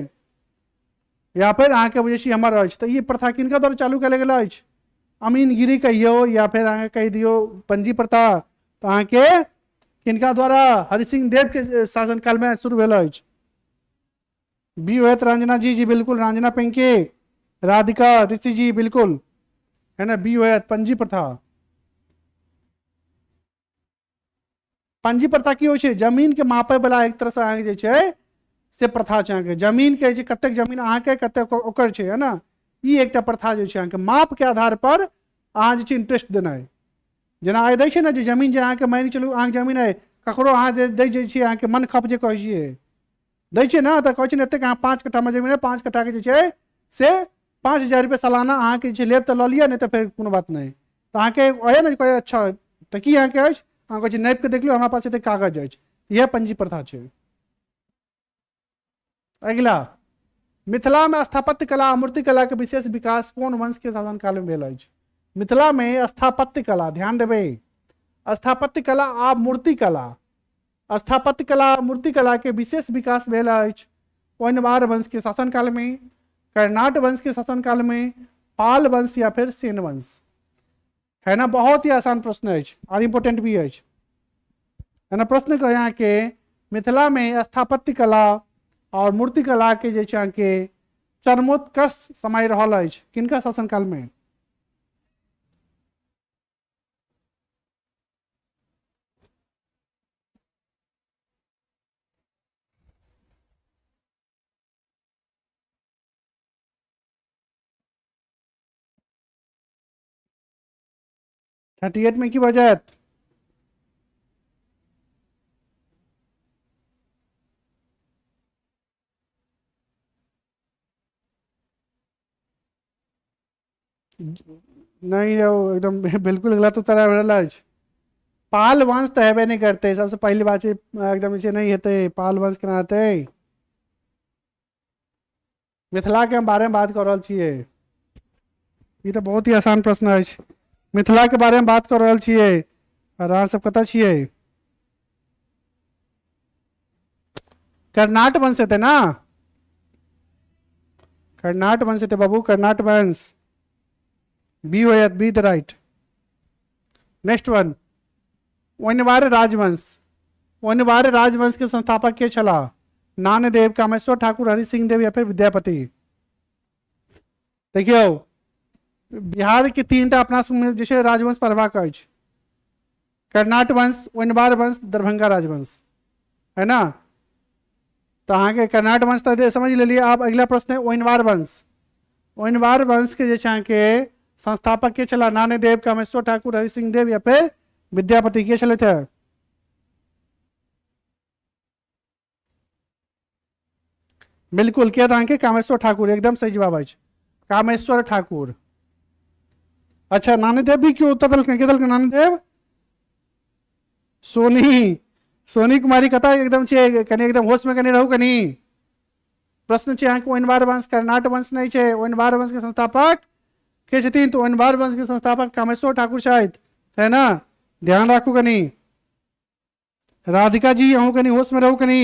या फेर अहाँके बुझै छी हमर अछि। तऽ ई प्रथा किनका द्वारा चालू कयल गेल अछि? अमीनगिरी कहियौ या फेर अहाँके कहि दियौ पंजी प्रथा, तऽ अहाँके किनका द्वारा? हरिसिंह देव के शासनकाल में शुरू भेल अछि। बी होयत रंजना जी, जी बिल्कुल, रंजना पिंकी, राधिका, ऋषि जी बिल्कुल, है ना? बी होयत पंजी प्रथा। पंजी प्रथा की होइ छै? जमीन के मापे वाला एक तरह से अहाँके जे छै से प्रथा छै। अहाँके जमीन के जे कतेक जमीन अहाँके कतेक ओकर छै, है ना? ई एकटा प्रथा जे छै अहाँके माप के आधार पर अहाँ जे छै इंटरेस्ट देनाइ। जेना आइ दै छै ने जे जमीन जे अहाँके मानि चलू अहाँके जमीन अइ, ककरो अहाँ जे दै जे छियै अहाँके मन खप जे कहै छियै दै छियै ने, तऽ कहै छै ने एतेक अहाँ 5 कट्ठामे जमीन अइ, 5 कट्ठाके जे छै से 5000 रुपैआ सालाना अहाँके जे छै लेब तऽ लऽ लिअ, नहि तऽ फेर कोनो बात नहि। तऽ अहाँके ओहे ने कहै अच्छा तऽ की अहाँके अछि? अहाँ कहै छी नापि कऽ देख लियौ, हमरा पास एतेक कागज अछि। इएह पंजी प्रथा छै। अगिला, मिथिला में स्थापत्य कला आ मूर्ति कला के विशेष विकास कोन वंश के शासन काल में भेल अछि? मिथिला में स्थापत्य कला, ध्यान देबै, स्थापत्य कला आ मूर्ति कला, स्थापत्य कला आ मूर्ति कला के विशेष विकास भेल अछि ओइनवार वंश के शासन काल में, कर्नाट वंश के शासन काल में, पाल वंश या फिर सेन वंश, है ना? बहुत ही आसान प्रश्न अछि और इम्पोर्टेंट भी अछि, है ना? प्रश्न कहे अहाँके मिथिला में स्थापत्य कला और मूर्ति कला के जे छै अहाँके चरमोत्कर्ष समय रहल अछि किनका शासनकाल में? 38 में की भऽ जायत? नहीं यौ, एकदम बिल्कुल गलत उत्तर आबि रहल अछि। पाल वंश तऽ हेबे नहि करतै, सबसँ पहिल बात छै एकदम जे नहि हेतै। पाल वंश केना हेतै? मिथिला के हम बारे में बात कऽ रहल छियै। ई तऽ बहुत ही आसान प्रश्न अछि। मिथिला के बारे में बात कऽ रहल छियै और अहाँ सब कतऽ छियै? कर्नाट वंश हेतै ना? कर्नाट वंश हेतै बाबू, कर्नाट वंश। बी होयत, B the right. Next one, Oinwar राजवंश, ओइनवार राजवंश के संस्थापक के छलाह? नान्यदेव, कामेश्वर ठाकुर, हरि सिंह देव या फिर विद्यापति? देखियौ, बिहार के 3टा अपना सबमे जे छै राजवंश पढ़बाक अछि, कर्नाट वंश, ओइनवार वंश, दरभंगा राजवंश, है ना? तऽ अहाँके कर्नाट वंश तऽ समझ लेलियै। आब अगिला प्रश्न है ओइनवार वंश। ओइनवार वंश के जे छै अहाँके संस्थापक के छलाह? नान्यदेव, कामेश्वर ठाकुर, हरिसिंह देव या फिर विद्यापति के छलथि है? बिल्कुल के अहाँके कामेश्वर ठाकुर, एकदम सही जवाब अछि, कामेश्वर ठाकुर। अच्छा नान्यदेव भी क्यों उत्तर देलखिन? के देलखिन नान्यदेव? सोनी, सोनी कुमारी कतऽ एकदम छियै? कनि एकदम होश में कनि रहू। कनि प्रश्न छै अहाँके ओइनवार वंश, कर्नाट वंश नहि छै। ओइनवार वंश के संस्थापक के छथिन? तऽ ओइनवार वंश के संस्थापक कामेश्वर ठाकुर छथि, है ना? ध्यान राखू कनि। राधिका जी अहूँ कनि होश में रहू कनि।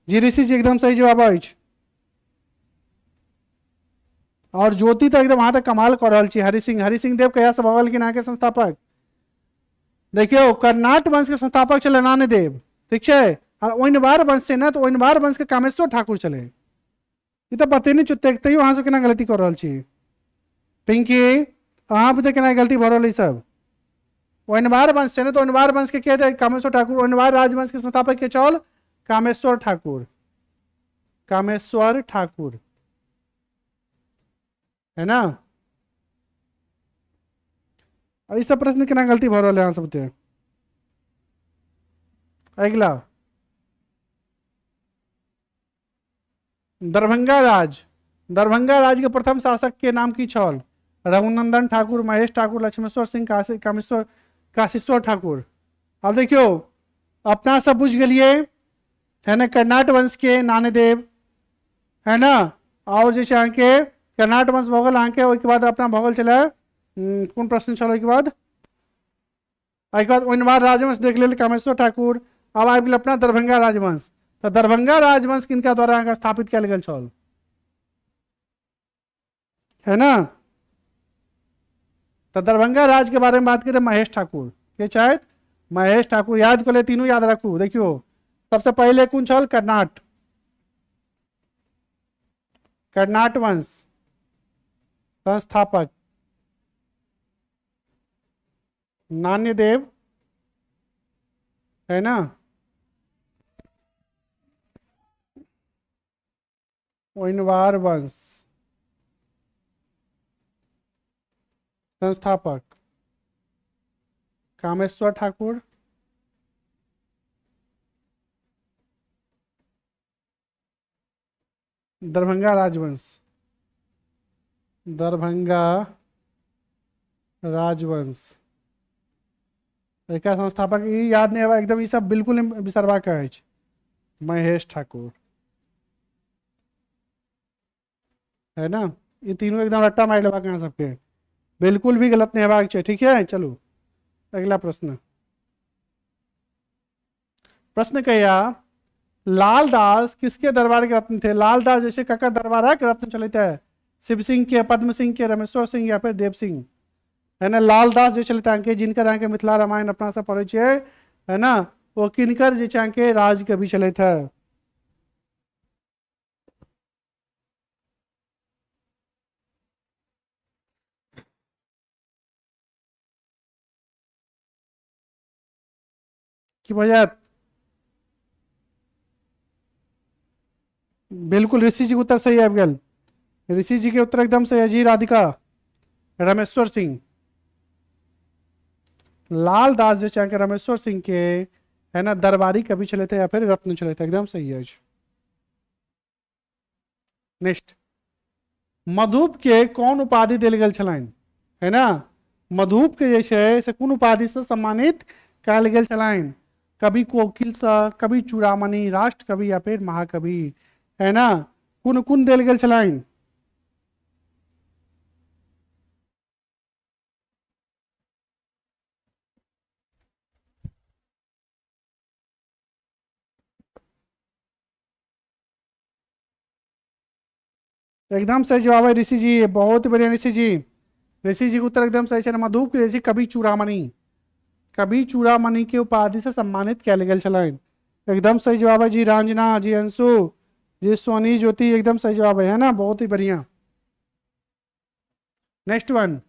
जी ऋषि जी एकदम सही जवाब अछि। और ज्योति तऽ एकदम अहाँ तऽ कमाल कऽ रहल छी। हरि सिंह, हरि सिंह देव कहिया से भऽ गेलखिन अहाँके संस्थापक? देखियौ कर्नाट वंश के संस्थापक छलै नान्यदेव, ठीक छै? और ओइनवार वंश छै ने, तऽ ओइनवार वंश के कामेश्वर ठाकुर छलै। ई तऽ बतेने चुते, तैयो अहाँ सब केना गलती कऽ रहल छी? पिंकी अहाँ बुझे केना गलती भऽ रहल सब? ओइनवार वंश छै ने, तऽ ओइनवार वंश के के कामेश्वर ठाकुर। ओइनवार राजवंश के संस्थापक के छल? कामेश्वर ठाकुर, कामेश्वर ठाकुर, है ना? और ई सब प्रश्न केना गलती भऽ रहल है अहाँ सबके? अगिला, दरभंगा राज, दरभंगा राज के प्रथम शासक के नाम की छल? रघुनंदन ठाकुर, महेश ठाकुर, लक्ष्मेश्वर सिंह, काशी कामेश्वर काशीश्वर ठाकुर। आब देखियौ अपना सब बुझि गेलियै है ना, कर्नाट वंश के नान्यदेव, है ना? और जे छै अहाँके कर्नाट वंश भऽ गेल अहाँके। ओहिके बाद अपना भऽ गेल छलै कोन प्रश्न छल ओहिके बाद? एहिके बाद ओइनवार राजवंश देख लेल, कामेश्वर ठाकुर। आब आबि गेल अपना दरभंगा राजवंश। तऽ दरभंगा राजवंश किनका द्वारा अहाँके स्थापित कयल गेल छल, है ना? तऽ दरभंगा राज के बारे में बात करी तऽ महेश ठाकुर के छथि? महेश ठाकुर। याद कऽ ले, तीनू याद राखू। देखियौ सबसे पहिले कोन छल? कर्नाट, कर्नाट वंश संस्थापक नान्यदेव, है ना? ओइनवार वंश संस्थापक कामेश्वर ठाकुर। दरभंगा राजवंश, दरभंगा राजवंश एकर संस्थापक ई याद नहि हेबाक एकदम, ई सब बिल्कुल नहि बिसरबाक अछि, महेश ठाकुर, है ना? ई तीनों एकदम रट्टा मारि लेबाक अहाँ सबके, बिल्कुल भी गलत नहि हेबाक छै, ठीक है? चलू अगला प्रश्न। प्रश्न कहिया, लाल दास किसके दरबार के रत्न थे? लाल दास जैसे ककर दरबार के रत्न चलते है? शिव सिंह के, पद्म सिंह के, रमेश्वर सिंह या फिर देव सिंह, है ना? लाल दास जे छलथि अहाँके, जिनकर अहाँके मिथिला रामायण अपना सब पढ़ै छियै, है ना, ओ किनकर जे छै अहाँके राजकवि छलथि है? की भऽ जायत? बिल्कुल ऋषि जी के उत्तर सही आबि गेल। ऋषि जी के उत्तर एकदम सही है जी। राधिका, रमेश्वर सिंह। लाल दास जे छै अहाँके रमेश्वर सिंह के, है ना, दरबारी कवि छलथि या फिर रत्न छलथि, एकदम सही अछि। नेक्स्ट, मधुप के कौन उपाधि देल गेल छलनि, है ना? मधुप के जे छै से कोन उपाधि से सम्मानित कयल गेल छलनि? कवि कोकिल से, कवि चूड़ामणि, राष्ट्र कवि या फिर महाकवि, है ना? कोन कोन देल गेल छलनि? एकदम सही जवाब है ऋषि जी, बहुत बढ़िया ऋषि जी। ऋषि जी के उत्तर एकदम सही छै। मधुप के जे छै कवि चूड़ामणि, कवि चूड़ामणि के उपाधि से सम्मानित कयल गेल छलनि, एकदम सही जवाब है जी। रंजना जी, अंशु जी, सोनी ज्योति, एकदम सही जवाब है ना? बहुत ही बढ़िया। नेक्स्ट वन,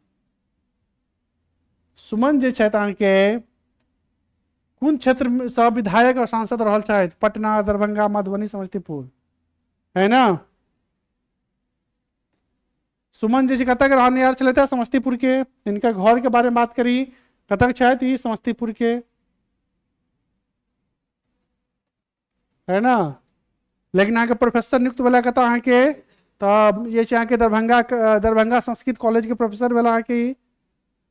सुमन जे छथि अहाँके कोन क्षेत्र सँ विधायक और सांसद रहल छथि? पटना, दरभंगा, मधुबनी, समस्तीपुर, है ना? सुमन जे कतऽ के रहनिहार छलथि हे? समस्तीपुर के। हिनकर घर के बारे में बात करी, कतऽ के छथि ई? समस्तीपुर के, है ना। लेकिन अहाँके प्रोफेसर नियुक्त भेला कतऽ अहाँके? तऽ जे छै अहाँके दरभंगा, दरभंगा संस्कृत कॉलेज के प्रोफेसर भेला अहाँके, ई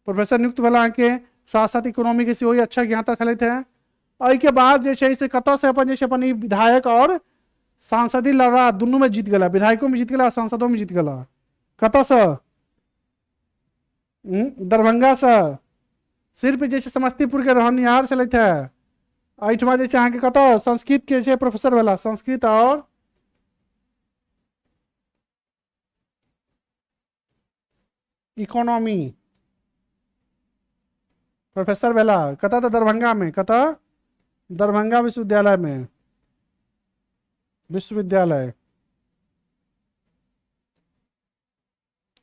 प्रोफेसर नियुक्त भेला अहाँके। साथ साथ इकोनॉमी के सेहो अच्छा ज्ञाता छलथि हेँ। एहिके बाद जे छै से कतऽ से अपन जे छै अपन ई विधायक और सांसदी लड़ा दुनू में जीत गेला, विधायको में जीत गेला और सांसदो में जीत गेला। कतऽ से? दरभंगा से। सिर्फ जे छै समस्तीपुर के रहनिहार छलथि हेँ। एहिठमा जे छै अहाँके कतऽ संस्कृत के छै प्रोफेसर भेला, संस्कृत और इकोनॉमी प्रोफेसर भेला। कतऽ? तऽ दरभंगा में। कतऽ? दरभंगा विश्वविद्यालय में, विश्वविद्यालय।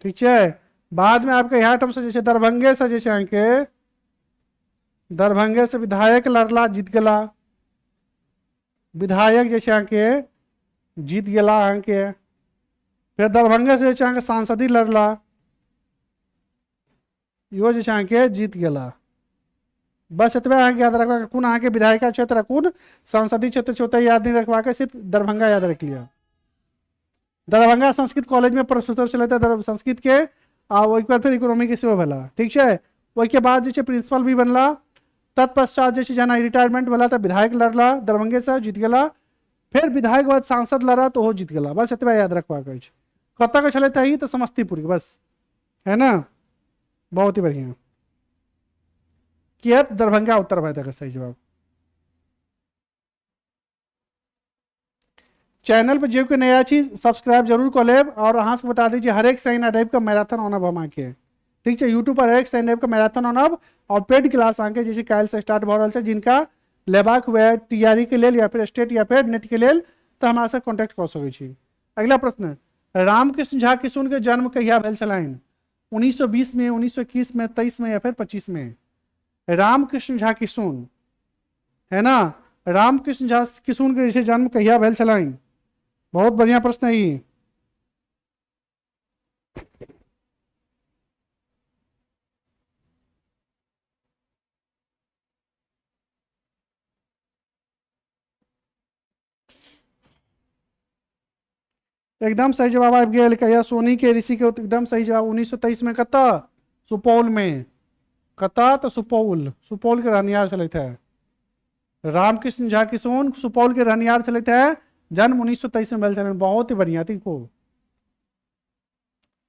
ठीक छै। बाद में आपके यहाँ से जे दरभंगे से जे अहाँके दरभंगे से विधायक लड़ला, जीत गेला। विधायक जे अहाँके जीत गेला अहाँके। फेर दरभंगे से जे अहाँके सांसदी लड़ला, इहो जे अहाँके जीत गेला। बस एतबे अहाँके याद रखबाक, कोन अहाँके विधायिका क्षेत्र आ कोन सांसदीय क्षेत्र छै ओतऽ याद नहि रखबाक, सिर्फ दरभंगा याद रख लिअ। दरभंगा संस्कृत कॉलेज में प्रोफेसर छलथि संस्कृत के, आ ओहिके बाद फेर इकोनॉमी के सेहो भेला। ठीक छै। ओहिके बाद जे छै प्रिंसिपल भी बनला। तत्पश्चात जे छै जहन रिटायरमेंट भेला तऽ विधायक लड़ला दरभंगे से, जीत गेला। फेर विधायक बाद सांसद लड़ा तऽ ओहो जीत गेला। बस एतबे याद रखबाक अछि। कतऽ के छलथि ई? तऽ समस्तीपुर के, बस, है ना। बहुत ही बढ़िया। किया? दरभंगा उत्तर भए एकर सही जवाब। चैनल पर जो कोई नया छी सब्सक्राइब जरूर कऽ लेब। और अहाँ सबके बता दी जे हरेक शनि आ रवि के मैराथन आनब हम अहाँके। ठीक छै। यूट्यूब पर हरेक शनि रवि के मैराथन आनब और पेड क्लास अहाँके जे छै काल्हि से स्टार्ट भऽ रहल छै। जिनका लेबाक हुए तैयारी के लेल या फिर स्टेट या फिर नेट के लेल, तऽ हमरा से कॉन्टेक्ट कऽ सकै छी। अगिला प्रश्न, रामकृष्ण झा किशुन के जन्म कहिया भेल छलनि? 1920 में, 1921 में, 23 में या फिर 25 में? रामकृष्ण झा किशुन, है ना। रामकृष्ण झा किशुन के जे जन्म कहिया भेल छलनि? बहुत बढ़िया प्रश्न है ई। एकदम सही जवाब आबि गेल। कहिया? सोनी के ऋषि के एकदम सही जवाब 1923 में। कतऽ? सुपौल में। कतऽ? तऽ सुपौल, सुपौल के रहनिहार छलथि है रामकृष्ण झा किशोन, सुपौल के रहनिहार छलथि है। जन्म 1923 में भेल छलनि। बहुत ही बढ़िया, खूब।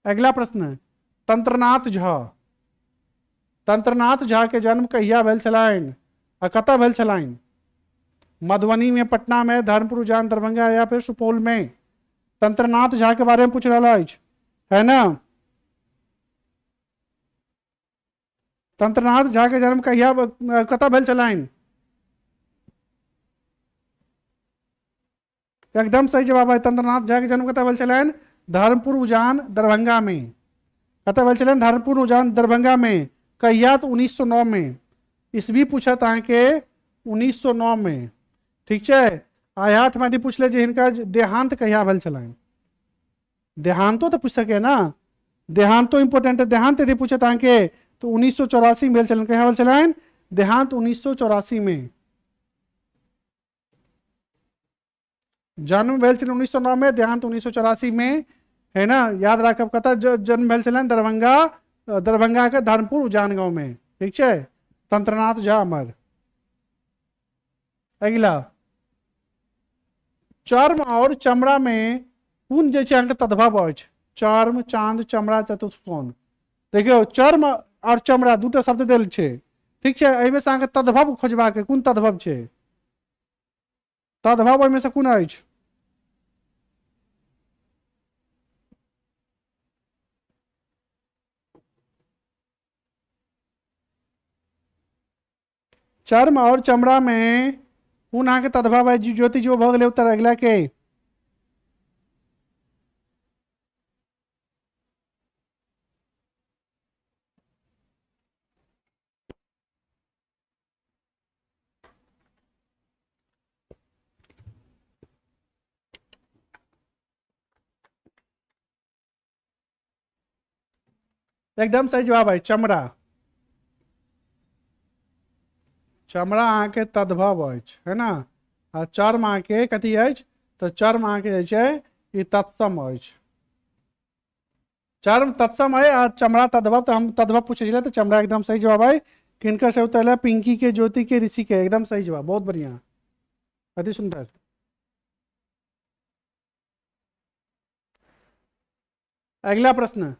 अगला प्रश्न, तंत्रनाथ झा, तंत्रनाथ झा के जन्म कहिया भेल छलनि आ कतऽ भेल छलनि? मधुबनी में, पटना में, धर्मपुर उजान दरभंगा या फिर सुपौल में? तंत्रनाथ झा के बारे में पूछ रहल अछि, है ना। तंत्रनाथ झा के जन्म कहिया कतऽ भेल छलनि? एकदम सही जवाब है। तंत्रनाथ झा के जन्म कतऽ भेल छलनि? धर्मपुर उजान दरभंगा में। कतऽ भेल छलनि? धर्मपुर उजान दरभंगा में। कहिया? तऽ 1909 में। ईस्वी पूछत अहाँके 1909 में। ठीक छै। आठ में यदि पूछले जे हिनका देहांत कहिया भेल छलनि, देहांतो तऽ पूछि सकैए ना, देहांतो इम्पोर्टेंट है। देहांत यदि पूछत अहाँके तऽ 1984 में भेल छलनि। कहिया भेल छलनि देहांत? 1984 में। जन्म भेल छलनि 1909 में, देहांत 1984 में, है ना। याद राखब। कतऽ जन्म भेल छलनि? दरभंगा, दरभंगा के धर्मपुर उजान गाँव में। ठीक छै। तंत्रनाथ झा अमर। अगिला, चर्म और चमड़ा में कोन जे छै अहाँके तद्भव अछि? चर्म, चांद, चमड़ा, चतुष्कोण। देखियौ, चर्म और चमड़ा दूटा शब्द देल छै। ठीक छै। एहिमे से अहाँके तद्भव खोजबाक, कोन तद्भव छै? तद्भव ओहिमे से कोन अछि? चर्म और चमड़ा में कोन अहाँके तद्भव अछि? ज्योति जो भऽ गेलै उत्तर। अगिला के एकदम सही जवाब है चमड़ा। चमड़ा अहाँके तद्भव अछि, है ना? आ चर्म अहाँके कथी अछि? तऽ चर्म अहाँके जे छै ई तत्सम अछि। चर्म तत्सम है आ चमड़ा तद्भव, तऽ हम तद्भव पूछे छलियै तऽ चमड़ा एकदम सही जवाब है। किनकर से उत्तर है? पिंकी के, ज्योति के, ऋषि के। एकदम सही जवाब, बहुत बढ़िया, अति सुंदर। अगला प्रश्न,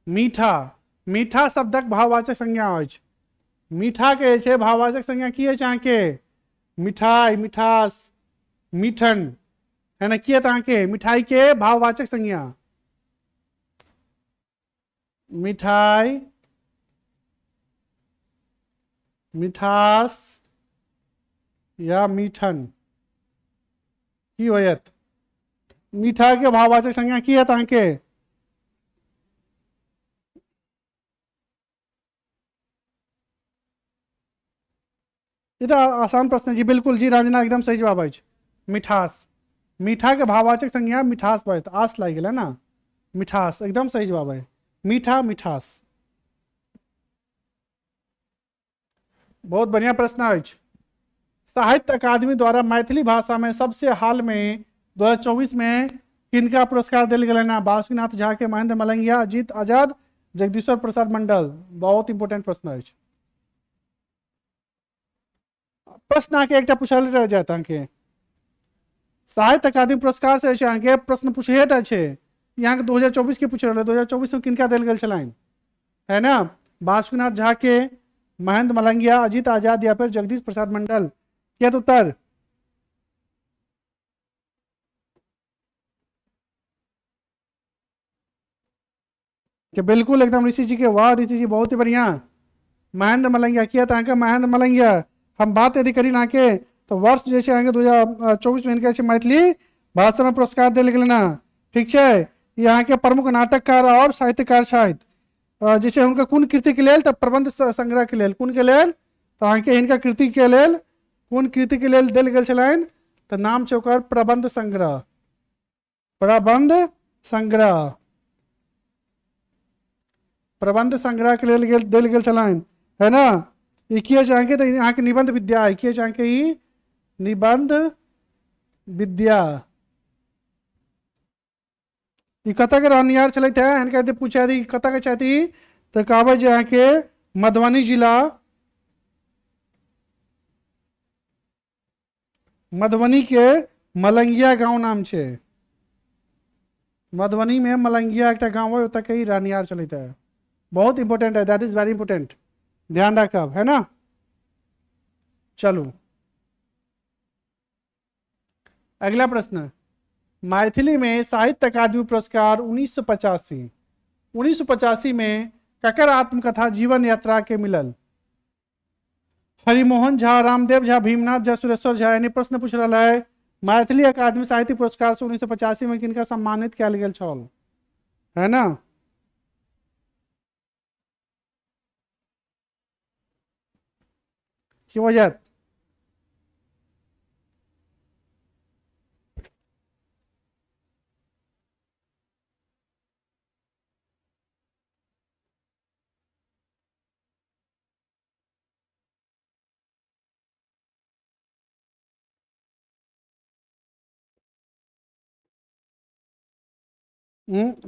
मीठा। मीठा शब्दक भाववाचक संज्ञा अछि। मीठा के जे छै भाववाचक संज्ञा की अछि अहाँके? मिठाई, मिठास, मीठन, है ना? की हेतै अहाँके मिठाई के भाववाचक संज्ञा? मिठाई, मिठास या मीठन की होयत? मीठा के भाववाचक संज्ञा की हेत अहाँके? ई तऽ आसान प्रश्न जी, बिल्कुल जी रंजना एकदम सही जवाब अछि, मिठास। मीठा के भाववाचक संज्ञा मिठास भऽ, आस लागि गेलै ना, मिठास एकदम सही जवाब है, मीठा, मिठास। बहुत बढ़िया प्रश्न अछि। साहित्य अकादमी द्वारा मैथिली भाषा में सबसे हाल में 2024 में किनका पुरस्कार देल गेलनि हैं? बासुकीनाथ झा के, महेंद्र मलंगिया, अजीत आजाद, जगदीश्वर प्रसाद मंडल। बहुत इंपोर्टेंट प्रश्न अछि। प्रश्न अहाँके एकटा पूछल रह जायत अहाँके। साहित्य अकादमी पुरस्कार से अहाँके प्रश्न पूछेटा छै। ई अहाँके 2024 के पूछ रहल है। 2024 में किनका देल गेल छलनि, है ना? बासुकीनाथ झा के, महेंद्र मलंगिया, अजीत आजाद या फिर जगदीश प्रसाद मंडल। क्या तो उत्तर? के बिल्कुल एकदम ऋषि जी के, वाह ऋषि जी बहुत ही बढ़िया। महेंद्र मलंगिया, किया था अहाँके महेंद्र मलंगिया। हम बात यदि करी अहाँके तो वर्ष जे छै अहाँके 2024 में हिनका छै मैथिली भाषा में पुरस्कार देल गेलै ना, ठीक छै। ई अहाँके प्रमुख नाटककार और साहित्यकार छथि। जे छै हुनका कोन कृति के लेल? तऽ प्रबंध संग्रह के लेल। कोन के लेल? तऽ अहाँके हिनका कृति के लेल, कोन कृति के लेल देल गेल छलनि? तऽ नाम छै ओकर प्रबंध संग्रह। प्रबंध संग्रह, प्रबंध संग्रह के लेल गेल देल गेल छलनि, है ना? ई की अछि अहाँके? तऽ अहाँके निबंध विद्या है। की अछि अहाँके ई? निबंध विद्या। ई कतऽ के रहनिहार छलथि है? हिनका यदि पूछे यदि कतऽ के छथि तऽ कहबै जे अहाँके मधुबनी जिला, मधुबनी के मलंगिया गांव नाम छै। मधुबनी में मलंगिया एकटा गांव है, ओतऽ के ही रहनिहार छलथि है। बहुत इंपोर्टेंट है, that is very important, ध्यान रखब, है ना? चलू अगला प्रश्न, मैथिली में साहित्य अकादमी पुरस्कार 1985 में ककर आत्मकथा जीवन यात्रा के मिलल? हरिमोहन झा, रामदेव झा, भीमनाथ झा, सुरेश्वर झा। यानी प्रश्न पूछ रहा है मैथिली अकादमी साहित्य पुरस्कार से 1985 में किनका सम्मानित कयल गेल छल, है ना? की हो जायत?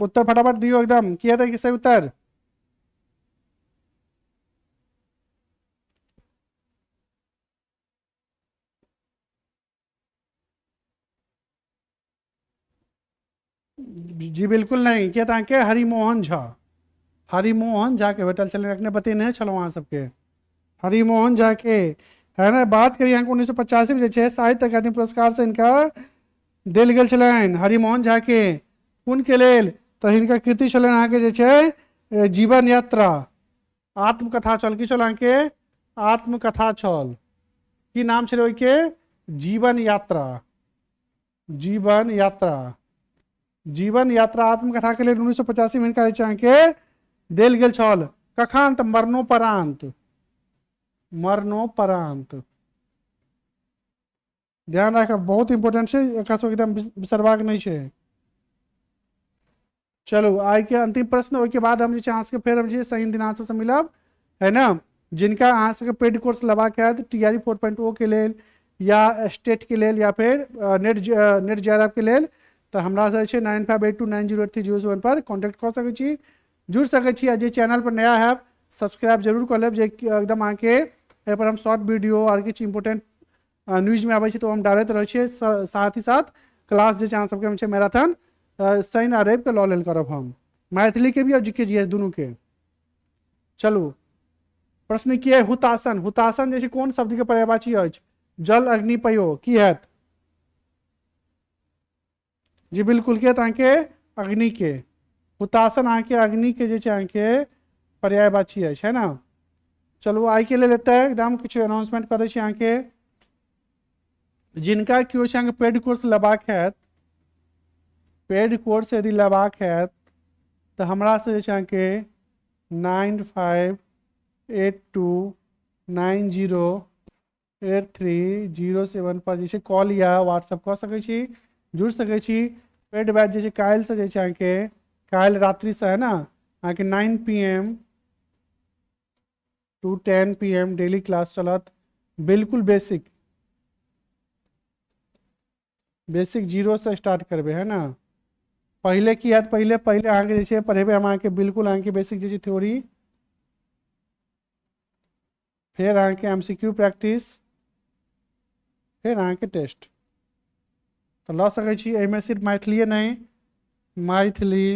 उत्तर फटाफट दियो एकदम। की हेतै कि सही उत्तर? जी बिल्कुल नहीं। किया तऽ अहाँके हरिमोहन झा, हरिमोहन झा के भेटल छलै, अखने बतेने छलहुँ अहाँ सबके हरिमोहन झा के, है ना? बात करी अहाँके 1985 में जे छै साहित्य अकादमी पुरस्कार से हिनका देल गेल छलनि हरिमोहन झा के। कोन के लेल? तऽ हिनका कृति छलनि अहाँके जे छै जीवन यात्रा, आत्मकथा छल। की छल अहाँके? आत्मकथा छल। की नाम छलै ओहिके? जीवन यात्रा। जीवन यात्रा, जीवन यात्रा आत्मकथा के लेल 1985 में हिनका जे छै अहाँके देल गेल छल। कखन? तऽ मरणोपरांत, मरणोपरांत। ध्यान राखब, बहुत इंपोर्टेंट छै, एकरा सबके एकदम बिसरबाक नहि छै। चलू आइ के अंतिम प्रश्न, ओहिके बाद हम जे अहाँ सबके फेर हम जे शनि दिन अहाँ सबसँ मिलब, है ना। जिनका अहाँ सबके पेड कोर्स लेबाक हैत TRE 4.0 के लेल या स्टेट के लेल या फिर नेट नेट जे के लेल, तऽ हमरा से जे 9582908307 पर कॉन्टैक्ट कऽ सकै छी, जुड़ि सकै छी। आ जे चैनल पर नया हैब सब्सक्राइब जरूर कऽ लेब, जे एकदम अहाँके एहि पर हम शॉर्ट वीडियो आओर किछु इम्पोर्टेंट न्यूजमे आबै छै तऽ ओ हम डालैत रहै छियै। साथ ही साथ क्लास जे छै अहाँ सबके हम छै मैराथन शनि आ रविके लऽ लेल करब हम, मैथिली के भी और जीके जी एस दुनू के। चलू प्रश्न की है, हुतासन, हुतासन जे छै कोन शब्द के पर्यायवाची अछि? जल, अग्नि, पयो, की हैत? जी बिल्कुल, के अहाँके अग्नि के, हुतासन अहाँके अग्नि के जे छै अहाँके पर्यायवाची अछि, है ना। चलू आइ के लेल एतऽ एकदम किछु अनाउंसमेंट कऽ दै छी अहाँके। जिनका केओ छै अहाँके पेड कोर्स लेबाक हैत, पेड कोर्स यदि लेबाक हैत तऽ हमरा से जे छै अहाँके 9582908307 पर जे छै कॉल या व्हाट्सअप कऽ सकै छी, जुड़ि सकै छी। पेड बैच जे छै काल्हिसँ जे छै अहाँके काल्हि रात्रिसँ है ना अहाँके 9 PM to 10 PM daily class चलत, बिल्कुल बेसिक, बेसिक जीरो से स्टार्ट करबै, है ना। पहिले की हैत, पहिले पहिले अहाँके जे छै पढ़ेबै हम अहाँके बिल्कुल अहाँके बेसिक जे छै थ्योरी, फेर अहाँके MCQ practice, फेर अहाँके टेस्ट। तऽ लऽ सकै छी एहिमे सिर्फ मैथिलीए नहि, मैथिली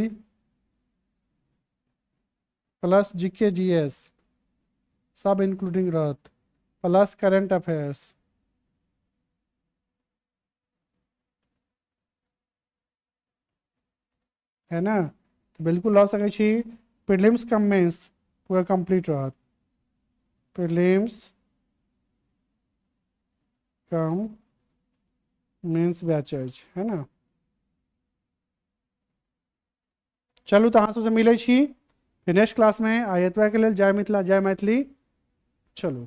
प्लस जीके जीएस सब इंक्लूडिंग रहत, प्लस करेंट अफेयर्स। है ना, तऽ बिल्कुल लऽ सकै छी। प्रीलिम्स कम मेंस पूरा कंप्लीट रहत, प्रीलिम्स कम मेंस बैच अछि, है ना। चलू तऽ अहाँ सबसँ मिलै छी फेर नेक्स्ट क्लासमे। आइ एतबा के लेल जय मिथिला जय मैथिली। चलू।